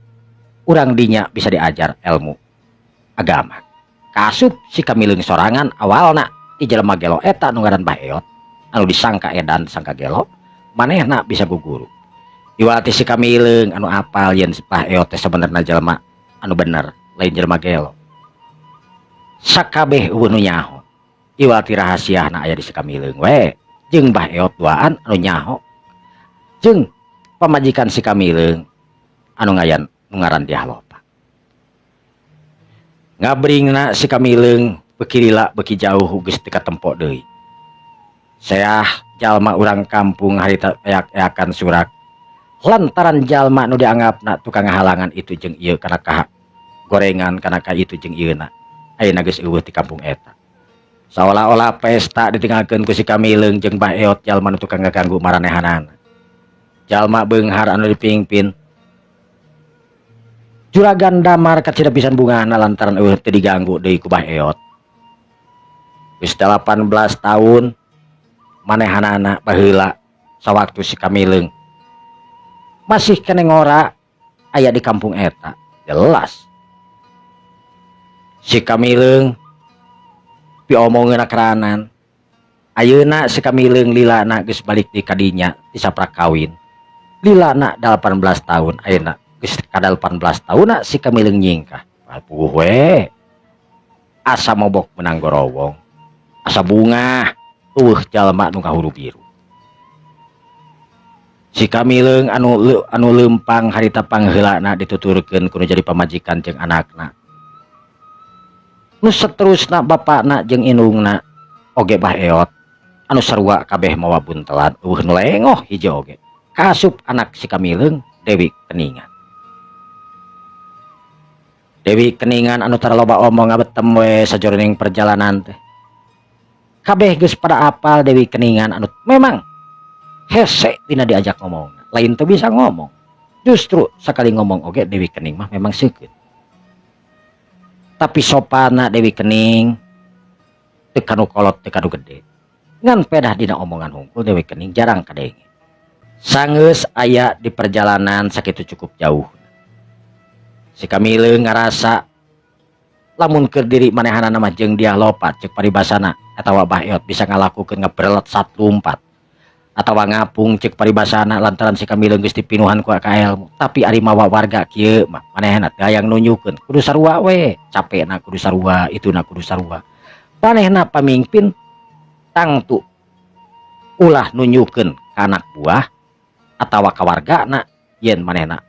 urang dinya bisa diajar ilmu agama. Kasup si Kamileung sorangan awalna ti jelema gelo eta nu ngaran Bah Eot anu disangka edan, disangka gelo, manehna bisa guguru. Iwati si Kamileung anu apal yen Bah Eot teh sebenarnya jelema anu bener, lain jelema gelo, sakabeh euweuh nu nyaho. Iwati rahasiana aya di si Kamileung we jeung Bah Eot duaan anu nyaho jeung pamajikan si Kamileung anu ngayan nu ngaran Diah Lopa. Ngabringna si Kamileung beuki lila beuki jauh geus teu katempo deui. Seah jalma urang kampung harita eak-eakan surak lantaran jalma nu dianggapna tukang ngahalangan itu jeung ieu kana kaha gorengan kana ka itu jeung ieu na ayeuna geus euweuh di kampung eta. Seolah-olah pesta ditinggalkeun ku si Kamileung jeung Bah Eot, jalma nu tukang ngaganggu maranehanana, jalma beunghar anu dipingpin Juragan Damar kacida pisan bungahna lantaran euweuh teu diganggu deui ku Bah Eot. Geus 18 tahun manehanana baheula sawaktu si Kamileung masih kene ngora aya di kampung eta. Jelas si Kamileung piomongeun keranan. Ayeuna si Kamileung lilana geus balik di kadinya ti saprak kawin lilana 18 tahun. Ayeuna geus ka 18 tahun si Kamileung nyingkah. Puguh we asa mobok menang gorowong, asa bungah euweuh jalma nu kahuru biru. Si Kamileung anu lempang harita pangheulana dituturkeun kudu jadi pamajikan jeung anakna nu seterusna, bapakna jeung indungna oge Bah Eot anu sarua kabeh mawa buntelan, euweuh nu lengoh hiji oge kaasup anak si Kamileung, Dewi Keningan. Dewi Keningan anu tara loba omong, ngabetem we sajroning perjalanan teh. Kabeh geus pada apal Dewi Keningan anu memang Hese dina diajak ngomong, lain teu bisa ngomong, justru sekali ngomong oge Dewi Kening mah memang seukeut, tapi sopana Dewi Kening teu kanu kolot, teu kanu gede, ngan pedah dina omongan hungkul Dewi Kening jarang kadenge. Sanggeus aya di perjalanan sakitu cukup jauh, si Kamileung ngarasa lamun keur diri manehanana mah jeung dia lopat, cek paribasana atawa Bah Eot bisa ngalakukeun ngeberelet sat lumpat atawa ngapung, cek paribasana, lantaran si Kamileung geus dipinuhan ku ilmu. Tapi ari mawa warga kieu mah manehna teh hayang nunjukeun kudu sarua we, capekna kudu sarua, ituna kudu sarua. Manehna pamimpin, tangtu ulah nunjukeun ka anak buah atawa ka wargana yen manehna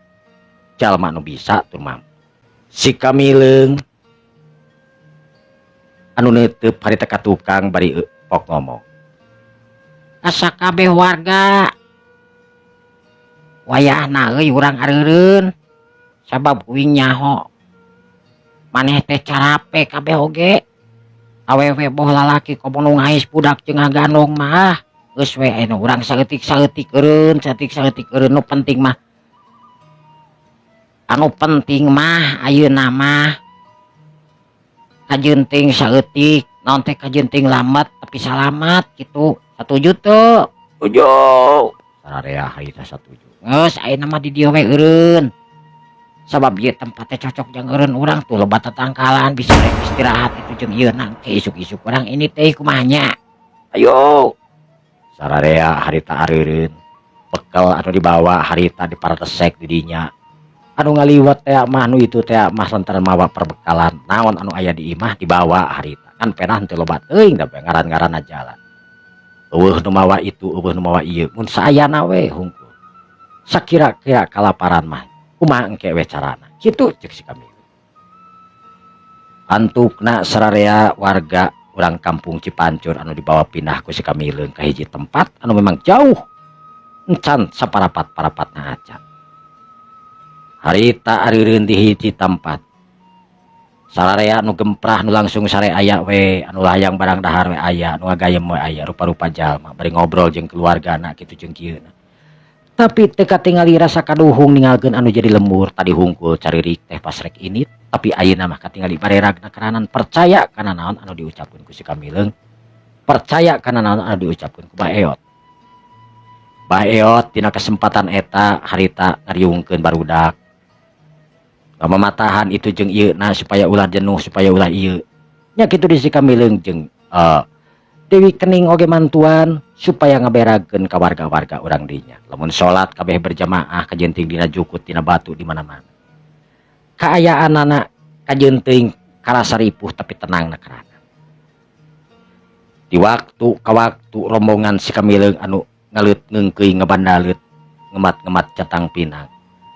jalma nu bisa tur mampu. Si Kamileung anu neuteup harita ka tukang bari pok ngomong. Asa kabeh warga, wayahna euy urang areureun, sabab uing nyaho maneh teh carape kabeh oge, awewe boh lalaki, komo nu ngais budak jeung ngagandong mah. Geus we anu urang saeutik-saeutik eureun, saeutik-saeutik eureun. Nu penting mah, anu penting mah ayeuna mah kajeun teuing saeutik naon teh, kajeun teuing lambat tapi salamat gitu. Satuju teu? Setuju, sararea harita satuju. Geus, ayeuna mah di dieu we eureun, sabab ieu tempatnya cocok jang eureun urang tuh, loba tetangkalan, bisa rek istirahat itu jeung ieu ke isuk-isuk urang ini teh kumaha nya? Ayo, sararea harita areureun. Bekal anu dibawa harita diparatesek di dinya, anu ngaliwat teh mah, anu itu teh mah, lantaran mawa perbekalan naon anu aya di imah dibawa harita kan, penah teu loba teuing da ngaran-ngaran jalan, euweuh nu mawa itu, euweuh nu mawa ieu, mun saayana we hungkul. Sakira-kira kalaparan mah kumaha engke we carana kitu, cek si kami. Antukna sararea warga urang kampung Cipancur anu dibawa pindah ku si Kamileung ka hiji tempat anu memang jauh, encan saparapat-parapatna acan. Harita areureun di hiji tempat, sararea nu gemprah, nu langsung sare aya we, anu layang barang dahar we aya, anu ngagayem we aya, rupa-rupa jalma bari ngobrol jeung keluargana kitu jeung kieu, tapi teu katingali rasa kaduhung ninggalkeun anu jadi lembur tadi hungkul caririk teh pas rek ini. Tapi ayeuna mah katingali bareragna keranan percaya kana naon anu diucapkeun ku si Kamileung, percaya kana naon anu diucapkeun ku Bah Eot. Bah Eot dina kesempatan eta harita ngariungkeun barudak, mamatahan itu jeung ieu na supaya ulah jenuh, supaya ulah ieu nya kitu. Di si Kamileung jeung Dewi Kening oge mantuan supaya ngaberagkeun ka warga-warga urang dinya lamun salat kabeh berjamaah, kajeun teuing dina jukut, dina batu, di mana-mana. Kaayaanana kajeun teuing karasa ripuh tapi tenang na kerana di waktu ka waktu rombongan si Kamileung anu ngaleut ngeungkeuy, ngebandaleut, ngemat-ngemat catang pinang,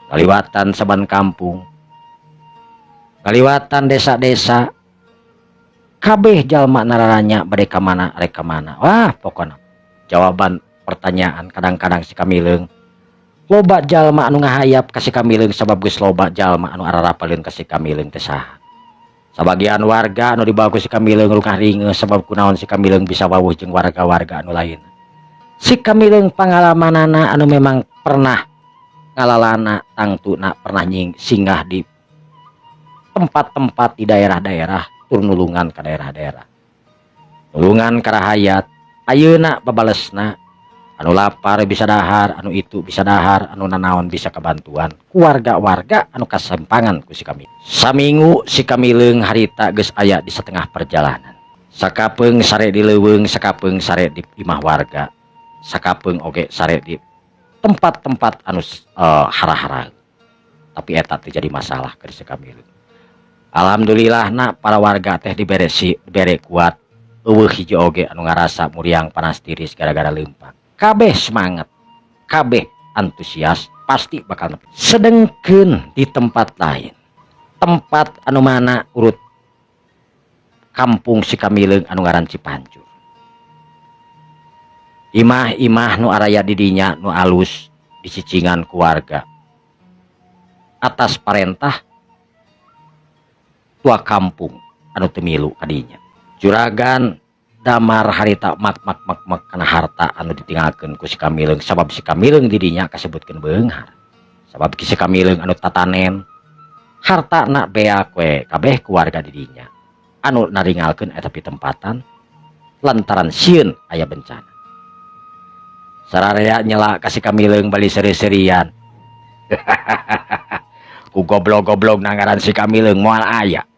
ngaliwatan saban kampung, ngaliwatan desa-desa, kabeh jalma nararanya bade ka mana, rek ka mana. Wah, pokona jawaban pertanyaan kadang-kadang si Kamileung, loba jalma anu ngahayap ka si Kamileung sabab geus loba jalma anu ararapaleun ka si Kamileung teh saha. Sabagian warga anu dibawa ku si Kamileung rukah ringeus sabab kunaon si Kamileung bisa wawuh jeung warga-warga anu lain. Si Kamileung pangalamanana anu memang pernah ngalalana, tangtuna pernah nying singgah di tempat-tempat di daerah-daerah, tur nulungan ke daerah-daerah, nulungan ka rahayat. Ayeuna babalesna anu lapar bisa dahar, anu itu bisa dahar, anu nanaon bisa kebantuan ku warga-warga anu kasempangan ku si kami. Saminggu si Kamileung harita geus aya di setengah perjalanan. Sakapeung sare di leuweung, sakapeung sare di imah warga, sakapeung oge sare di tempat-tempat anu hara-hara, tapi eta teu jadi masalah keur si Kamileung. Alhamdulillah na para warga teh diberesi, dibere kuat, euweuh hiji oge anu ngarasa muriang panas tiris gara-gara leumpang. Kabeh semangat, kabeh antusias, pasti bakal nepi. Sedengkeun di tempat lain, tempat anu mana urut kampung si Kamileung anu ngaran Cipancur, imah-imah nu araya di dinya nu alus dicicingan ku warga atas parentah tua kampung anu teu milu kadinya. Juragan Damar harita mak mak mak mak kana harta anu ditinggalkeun ku si Kamileung sabab si Kamileung di dinya kasebutkeun beunghar. Sabab si Kamileung anu tatanen hartana beak we kabeh ku warga di dinya anu naringalkeun eta pitempatan lantaran sieun aya bencana. Sararea nyela ka si Kamileung bali seuri-seurian. Ku goblok-goblok nangaran si Kamileung moal aya.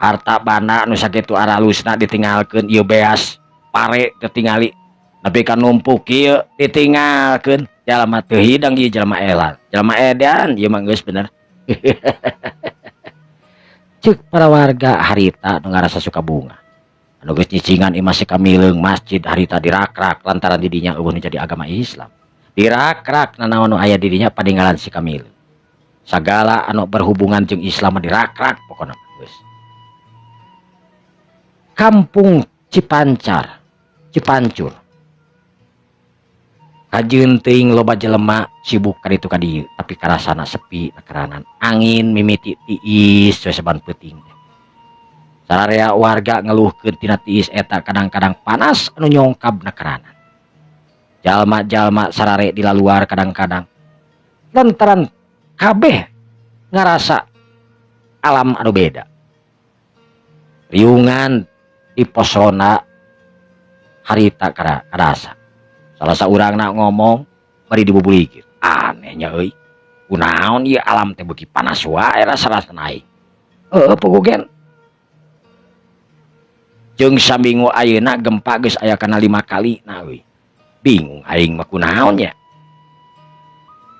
Harta banda nu sakitu aralusna ditinggalkeun ieu beas pare ditingali nepi ka numpuk kieu ditinggalkeun jalma teu hidang ieu jalma elan jalma edan ieu mah geus bener. Ceuk para warga harita nu ngarasa suka bunga anu geus nyicingan imah si Kamileung masjid harita dirakrak lantaran di dinya eueuh nu jadi agama Islam dirakrak nanaon nu aya di dinya paninggalan si Kamileung sagala anu berhubungan jeung Islam mah dirakrak pokona geus. Kampung Cipancar, Cipancur. Kajeun teuing loba jelema sibuk ka ditu ka dieu, tapi karasana sepi nakeranan. Angin mimiti tiis we saban peuting teh. Sararea warga ngeluhkeun tina tiis eta kadang-kadang panas anu nyongkab nakeranan. Jalma-jalma sarare di laluar kadang-kadang lantaran kabeh ngarasa alam anu beda. Riungan di posona harita karasa. Salah saurangna ngomong bari dibubulikir. Anehnya euy. Kunaon ieu alam teh beuki panas wae rasa-rasana aing. Heueuh pugugen. Jeung saminggu ayeuna gempa geus aya kana 5 kali na euy. Bingung aing mah kunaon nya.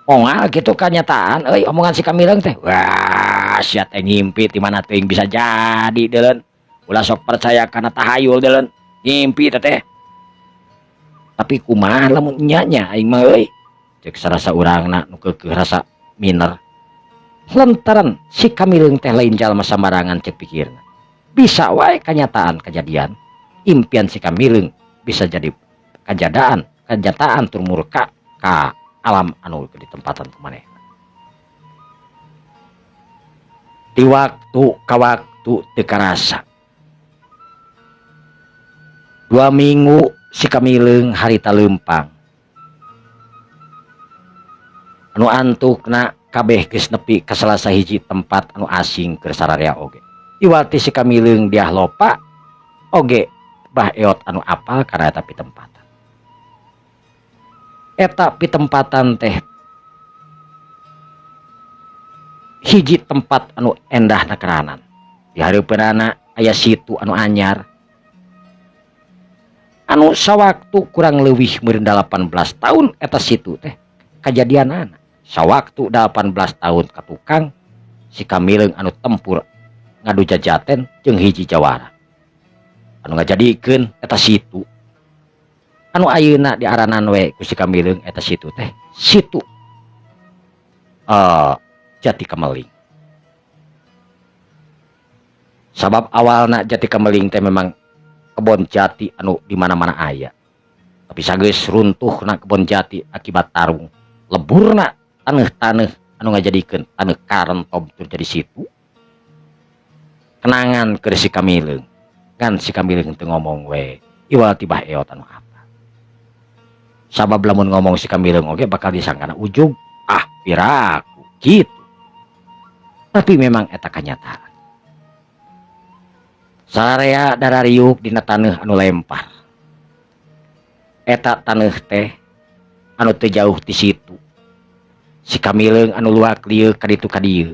Moal kitu kanyataan euy omongan si Kamileung teh. Wah, sia teh ngimpi ti mana teuing bisa jadi deuleun. Ulah sok percaya kana tahayul deuleun. Ngimpi teh teh. Tapi kumaha lamun nya nya aing mah euy. Ceuk sarasa urangna nu keukeuh rasa miner. Lantaran si Kamileung teh lain jalma sambarangan ceuk pikirna. Bisa wae kanyataan kejadian impian si Kamileung bisa jadi kajadaan, kenyataan tur murka ka alam anu ditempatan ku manehna. Di waktu ka waktu teu karasa. 2 minggu si Kamileung harita leumpang. Anu antukna kabeh geus nepi ka salah sahiji tempat anu asing keur sararea oge. Iwati si Kamileung diah lopa oge bah eot anu apal kana eta pitempatan. Eta pitempatan teh hiji tempat anu endah nakeranan. Di hareupeunana aya situ anu anyar. Anu sawaktu kurang leuwih meureun 18 tahun eta situ teh kajadianana. Sawaktu 18 tahun ka tukang si Kamileung anu tempur ngadu jajaten jeung hiji jawara. Anu ngajadikeun eta situ. Anu ayeuna diaranan we ku si Kamileung eta situ teh situ Jati Kameling. Sabab awalna Jati Kameling teh memang kebon jati anu di mana-mana aya. Tapi sageus runtuhna kebon jati akibat tarung, leburna taneuh-taneuh anu ngajadikeun taneuh karentob tur jadi situ. Kenangan keur si Kamileung. Ngan si Kamileung teu ngomong we, iwal tibah eot anu apa. Sabab lamun ngomong si Kamileung oge bakal disangkana ujug, ah piraku gitu. Tapi memang eta kanyataan. Sararea darariuk dina taneuh anu lempar. Eta taneuh teh anu teu jauh ti situ. Si Kamileung anu luak lieu ka ditu ka dieu.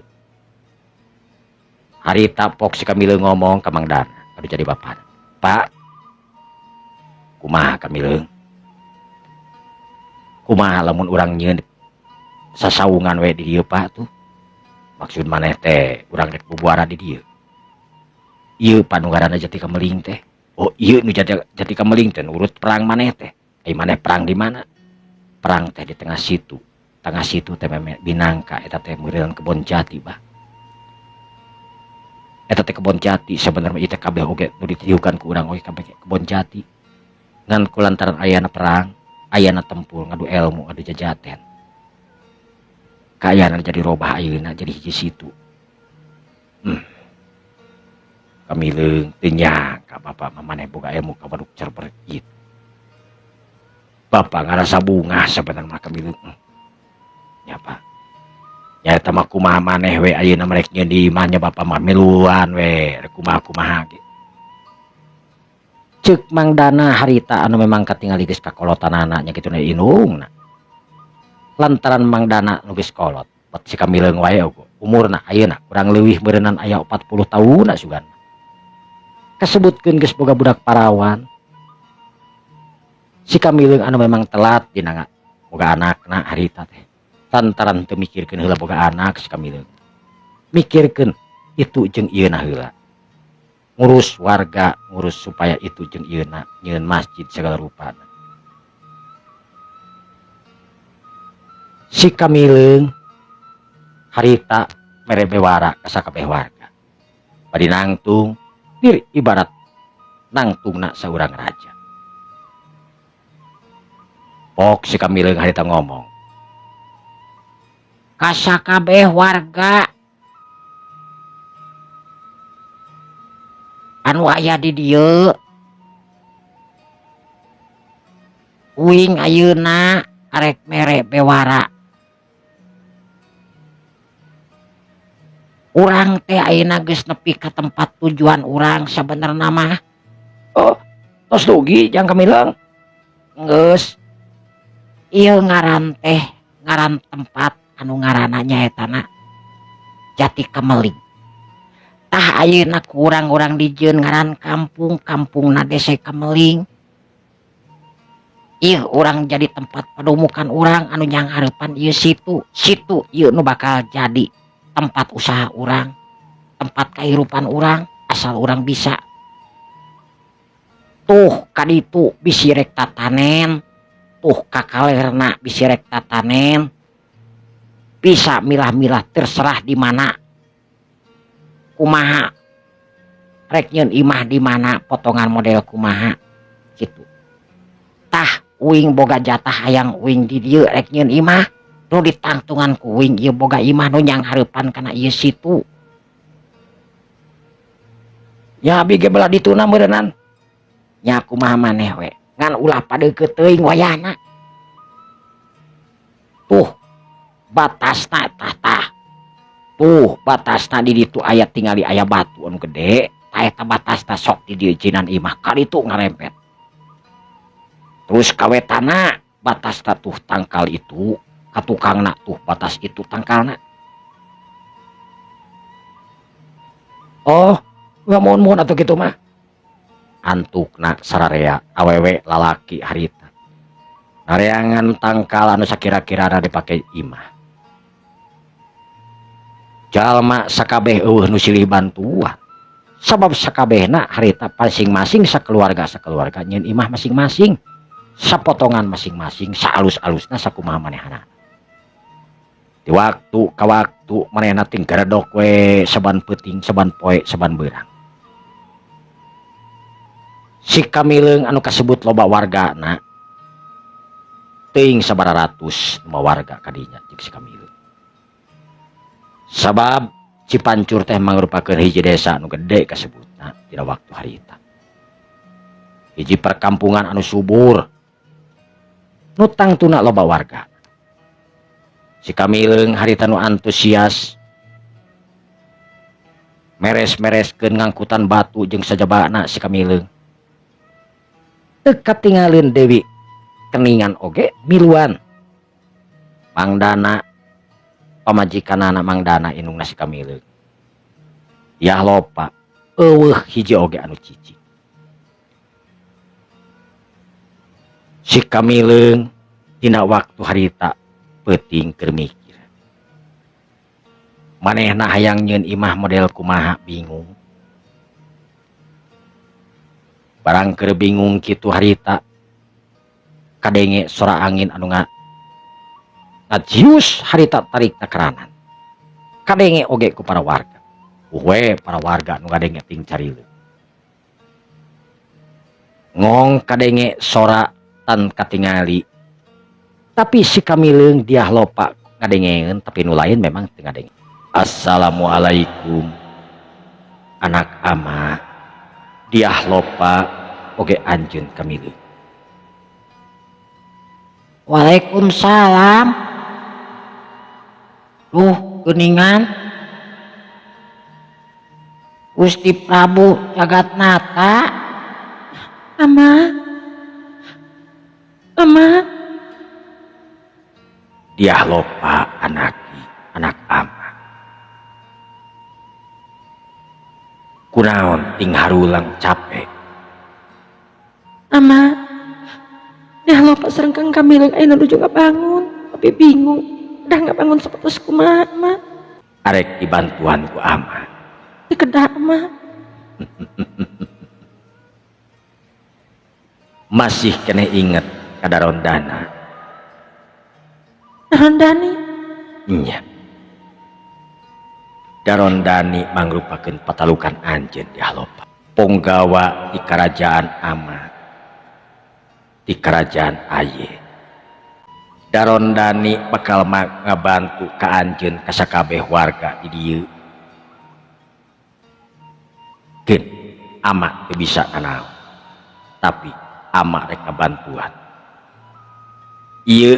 Harita pok si Kamileung ngomong ka Mang Dana, anu jadi bapana. Pak, kumaha Kamileung? Kumaha lamun urang nyieun sasaungan we di dieu Pak tuh? Maksud maneh teh urang rek bubuara di dieu. Ieu panunggaranna Jati Kameling teh. Oh, ieu nu Jati Kameling teh nurut perang maneh teh. Ai maneh perang di mana? Perang teh di tengah situ. Tengah situ teh meme binangka eta teh meureun kebon jati bah. Eta teh kebon jati sebenarnya ieu teh kabeh oge nu ditiukan ku urang oge kabeh kebon jati. Ngan kulantaran ayana perang, ayana tempur ngadu ilmu, ngadu jajaten. Kaayana jadi robah ayeuna jadi hiji situ. Kamileung teu nyangka ka bapak mah maneh boga ilmu ka waduk cerber kitu. Bapak ngarasa bungah sabenerna mah Kamileung. Nya Pak. Nya eta mah kumaha maneh we ayeuna mah rek nyieun di imah nya bapak mah miluan we rek kumaha-kumaha ge. Ceuk Mang Dana harita anu memang katingali geus kakolotanana nya kitu na indungna. Lantaran Mang Dana nu geus kolot, bet si Kamileung wae oge umurna ayeuna kurang leuwih meureunnan aya 40 taunna sugan. Kasebutkeun geus boga budak parawan. Si Kamileung anu memang telat dina boga anakna harita teh. Lantaran teu mikirkeun heula boga anak si Kamileung. Mikirkeun itu jeung ieuna heula. Ngurus warga, ngurus supaya itu jeung ieuna nyieun masjid segala rupana. Si Kamileung harita mere bewara ka sakabeh warga. Bari nangtung diri ibarat nangtungna saurang raja. Pok si Kamileung harita ngomong. Ka sakabeh warga anu aya di dieu uing ayeuna arek mere bewara. Urang teh ayeuna geus nepi ka tempat tujuan urang sabenerna mah. Oh, tos dugi jang Kamileung. Geus. Ieu ngaran teh ngaran tempat anu ngaranna nyaetana Jati Kemeling. Tah ayeuna ku urang-urang dijieun ngaran kampung, kampungna Desa Kemeling. Ieu urang jadi tempat padumukan urang anu nyanghareupan ieu situ, situ ieu nu bakal jadi tempat usaha urang, tempat kahirupan urang, asal urang bisa. Tuh kaditu bisi rek tatanen, tuh kakalerna bisi rek tatanen, bisa milah-milah terserah di mana. Kumaha rek nyeun imah di mana, potongan model kumaha gitu. Tah uing boga jatah hayang uing di dieu rek nyeun imah, nu ditangtungan ku uing ieu boga imah nu nyanghareupan kana ieu situ. Ya abi ge belah dituna meureunnan. Nya kumaha maneh we, ngan ulah padeukeut teuing wayahna. Tuh batasna tah tah. Tuh batasna di ditu aya tingali aya batu anu gede, tah eta batasna sok di dieu jinan imah kaditu ngarempet. Terus kawetana batasna tuh tangkal itu, katukangna tuh batas itu tangkalna. Oh, nggak mohon-mohon atuh kitu mah. Antukna sararea awewe lalaki harita. Nareangan tangkal anu sakira-kirana dipake imah. Jalma sakabeh eueuh nu silih bantuan. Sabab sakabehna harita masing-masing sakeluarga-sakeluarga nyieun imah masing-masing, sapotongan masing-masing, saalus-alusna sakumaha manehna. Di waktu ka waktu manehna ting garedok we saban peuting, saban poe, saban beurang. Si Kamileung anu kasebut loba wargana teuing sabaraha ratus nu warga kadinya jeung si Kamileung. Sabab Cipancur teh mangrupakeun hiji desa anu gede kasebutna dina waktu harita. Hiji perkampungan anu subur nu tangtuna loba warga. Si Kamileung harita nu antusias meres-mereskeun ngangkutan batu jeung sajabana si Kamileung. Teu katinggalin Dewi Keningan oge miluan. Mang Dana pamajikanana Mang Dana indungna si Kamileung. Yah lopa eueuh hiji oge anu cicing. Si Kamileung dina waktu harita peuting keur mikir. Manehna hayang nyieun imah model kumaha bingung. Barang keur bingung kitu harita kadenge sora angin anu ngajius harita tarik takeranan. Kadenge oge ku para warga. Uwe para warga nu ngadenge ting carileung. Ngong kadenge sora tan katingali. Tapi si Kamileung dia lopa ngadengeun tapi nu lain memang teu ngadenge. Assalamualaikum anak ama. Diah lopa oge anjeun kamileung. Waalaikumsalam. Duh geuningan. Gusti Prabu Jagatnata. Ama. Ama. Diah lopa anaki anak ama. Kunaon ting harulang capek. Ama. Diah lopa sareng Kang Kamileung ayeuna nuju ngabangun, tapi bingung. Udah ngabangun sapertos kumaha, Ma. Arek dibantuan ku ama. Dikedah, Ma. Masih keneh inget ka Darondana. Darondani? Nya. Darondani mangrupakeun patalukan anjeun Diah Lopa. Ponggawa di kerajaan ama. Di kerajaan Aye. Darondani bakal ngabantu ka anjeun ka sakabeh warga di dieu. Keun ama teu bisa nanaon. Tapi ama rek ngabantuan. Ieu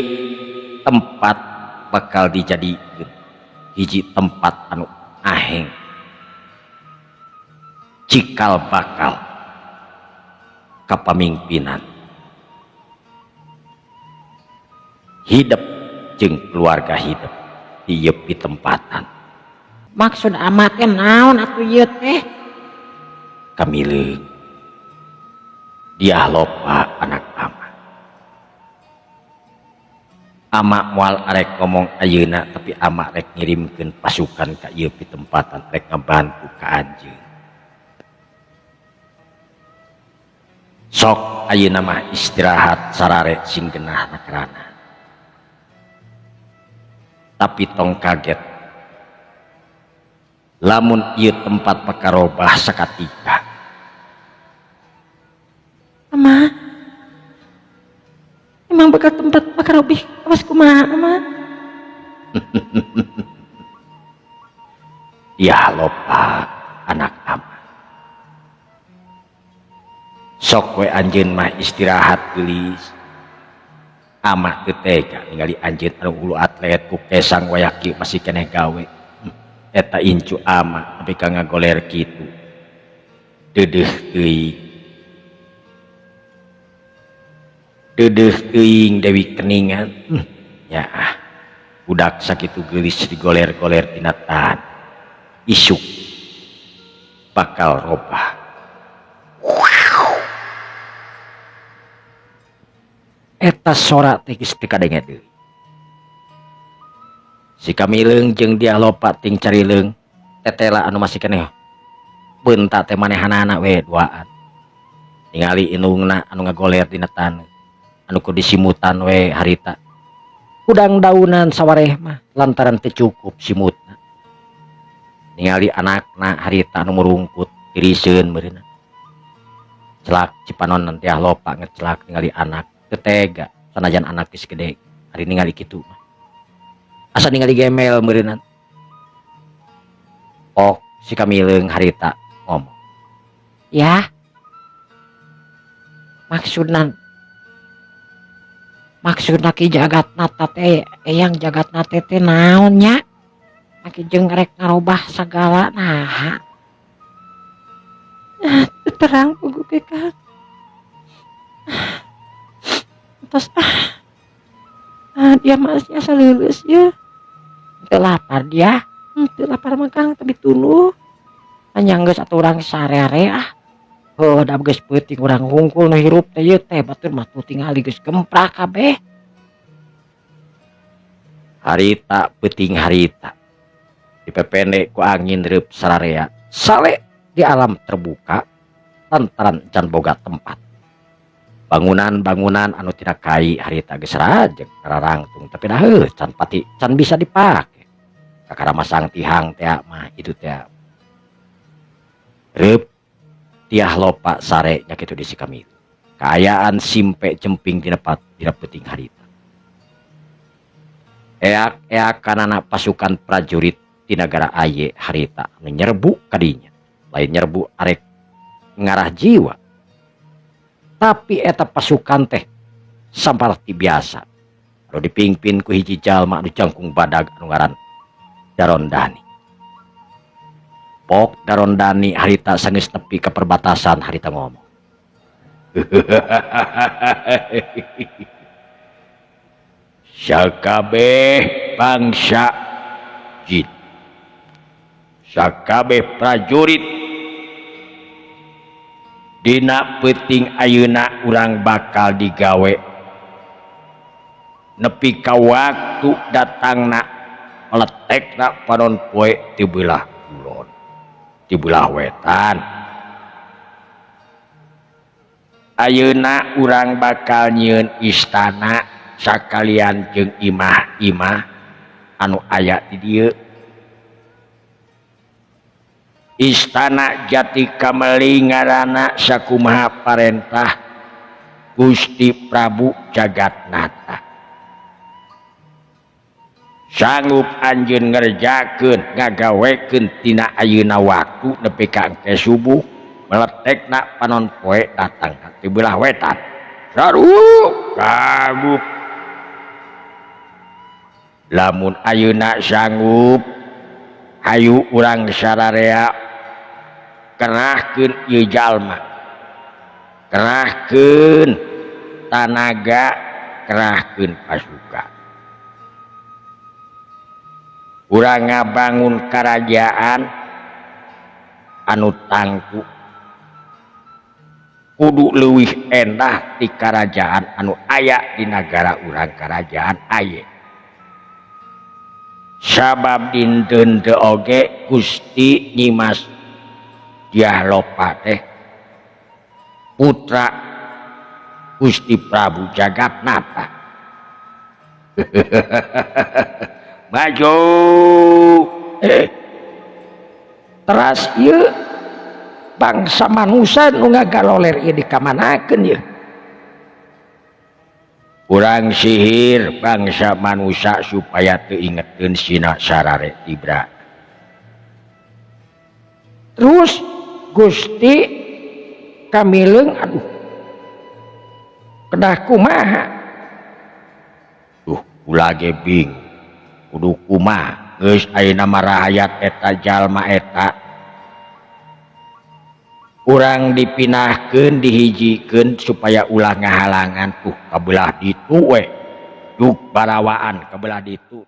tempat bakal dijadikeun hiji tempat anu aheng. Cikal bakal kapamimpinan. Hidup jeung keluarga hidup di ieu pitempatan. Maksud ama teh naon atuh ieu teh? Kamileung. Diah lopa anak ama. Ama moal arek ngomong ayeuna tapi ama rek ngirimkeun pasukan ka ieu pitempatan rek ngabantu ka anjeun. Sok ayeuna mah istirahat sarare sing genah nakerana. Tapi tong kaget lamun ieu tempat pakarobah sakatika. Ama, emang bakal tempat pakarobih awas kumaha, Ama? Ya lopa anak ama. Sok we anjeun mah istirahat geulis. Ama teu tega ningali anjeun anu hulu atlet ku kesang wayah kieu masih keneh gawe. Eta incu ama tapi ka ngagoler kitu. Deudeuh teuing. Deudeuh teuing Dewi Keningan. Ya ah. Budak sakitu geulis digoler-goler dina tanah. Isuk bakal robah. Eta sora teh geus teu kadenge deui. Si Kamileung jeung Diah Lopa ting carileung tetela anu masih keneh beunta teh manehanana we duaan. Ningali indungna anu ngagoler dina taneuh anu ku disimutan we harita. Kudang daunan sawareh mah lantaran teu cukup simutna. Ningali anakna harita anu murungkut tiriseun meureunna. Celak cipanon Diah Lopa ngecelak ningali anak teu tega sanajan anak geus gede ari ningali kitu mah. Asa ningali gemel meureunna. Oh, si Kamileung harita ngomong. Ya. Maksudna Ki Jagatnata teh eyang Jagatnata teh naon nya? Aki jeung rek ngarobah sagala naha. Terang pugu ge Kang. Tos ah. Ah, dia masih asa leuleus ye. Teu lapar dia. Teu lapar mah Kang, tapi tunduh. Anya geus atuh urang sarere ah. Heuh, da geus peuting urang hungkul nu hirup teh ieu teh batur mah tuh tingali geus gemprak kabeh. Harita peuting harita. Dipepende ku angin reup sararea. Sale di alam terbuka lantaran can boga tempat. Bangunan-bangunan anu tina kai harita geus rajeg kararangtung tapi dah heuh can pati can bisa dipake. Kakara masang tihang teh mah itu teh. Reup Diah Lopa sare nya kitu di si kami. Kaayaan simpe jemping dina dina peuting harita. Eak-eak kanana pasukan prajurit di nagara Aye harita anu nyerbu kadinya. Lain nyerbu arek Ngarah jiwa. Tapi eta pasukan teh saparti biasa anu dipimpin ku hiji jalma anu jangkung badag anu ngaran Darondani. Pok Darondani harita sanggeus nepi ka perbatasan harita ngomong. Sakabeh bangsa jin, sakabeh prajurit, dina peuting ayeuna urang bakal digawe nepi ka waktu datangna meletekna panon poe ti beulah kulon, ti beulah wetan. Ayeuna urang bakal nyieun istana sakalian jeung imah-imah anu aya di dieu. Istana Jati Kameling ngaranna sakumaha parentah Gusti Prabu Jagatnata. Sanggup anjeun ngerjakeun ngagawekeun tina ayeuna waktu nepi ka engke subuh meletekna panon poe datang ti beulah wetan. Saru sanggup. Lamun ayeuna sanggup hayu urang sararea kerahkeun ieu jalma, kerahkeun tanaga, kerahkeun pasukan. Urang ngabangun karajaan anu tangguh, kudu leuwih endah ti karajaan anu aya di nagara urang, karajaan aye. Sabab dinten teu oge Gusti Nyimas Dyahlopa teh putra Gusti Prabu Jagatnata. Maju. Teras ieu bangsa manusia nu ngagaloler ieu dikamanakeun ieu? Urang sihir bangsa manusia supaya teu ingeteun sina sarare tibra. Terus Gusti Kamileung aduh kedah kumaha? Duh kula ge bing kudu kumaha geus ayeuna mah rahayat eta jalma eta urang dipinahkeun dihijikeun supaya ulah ngahalangan tuh ka belah ditu we duk barawaan ka belah ditu.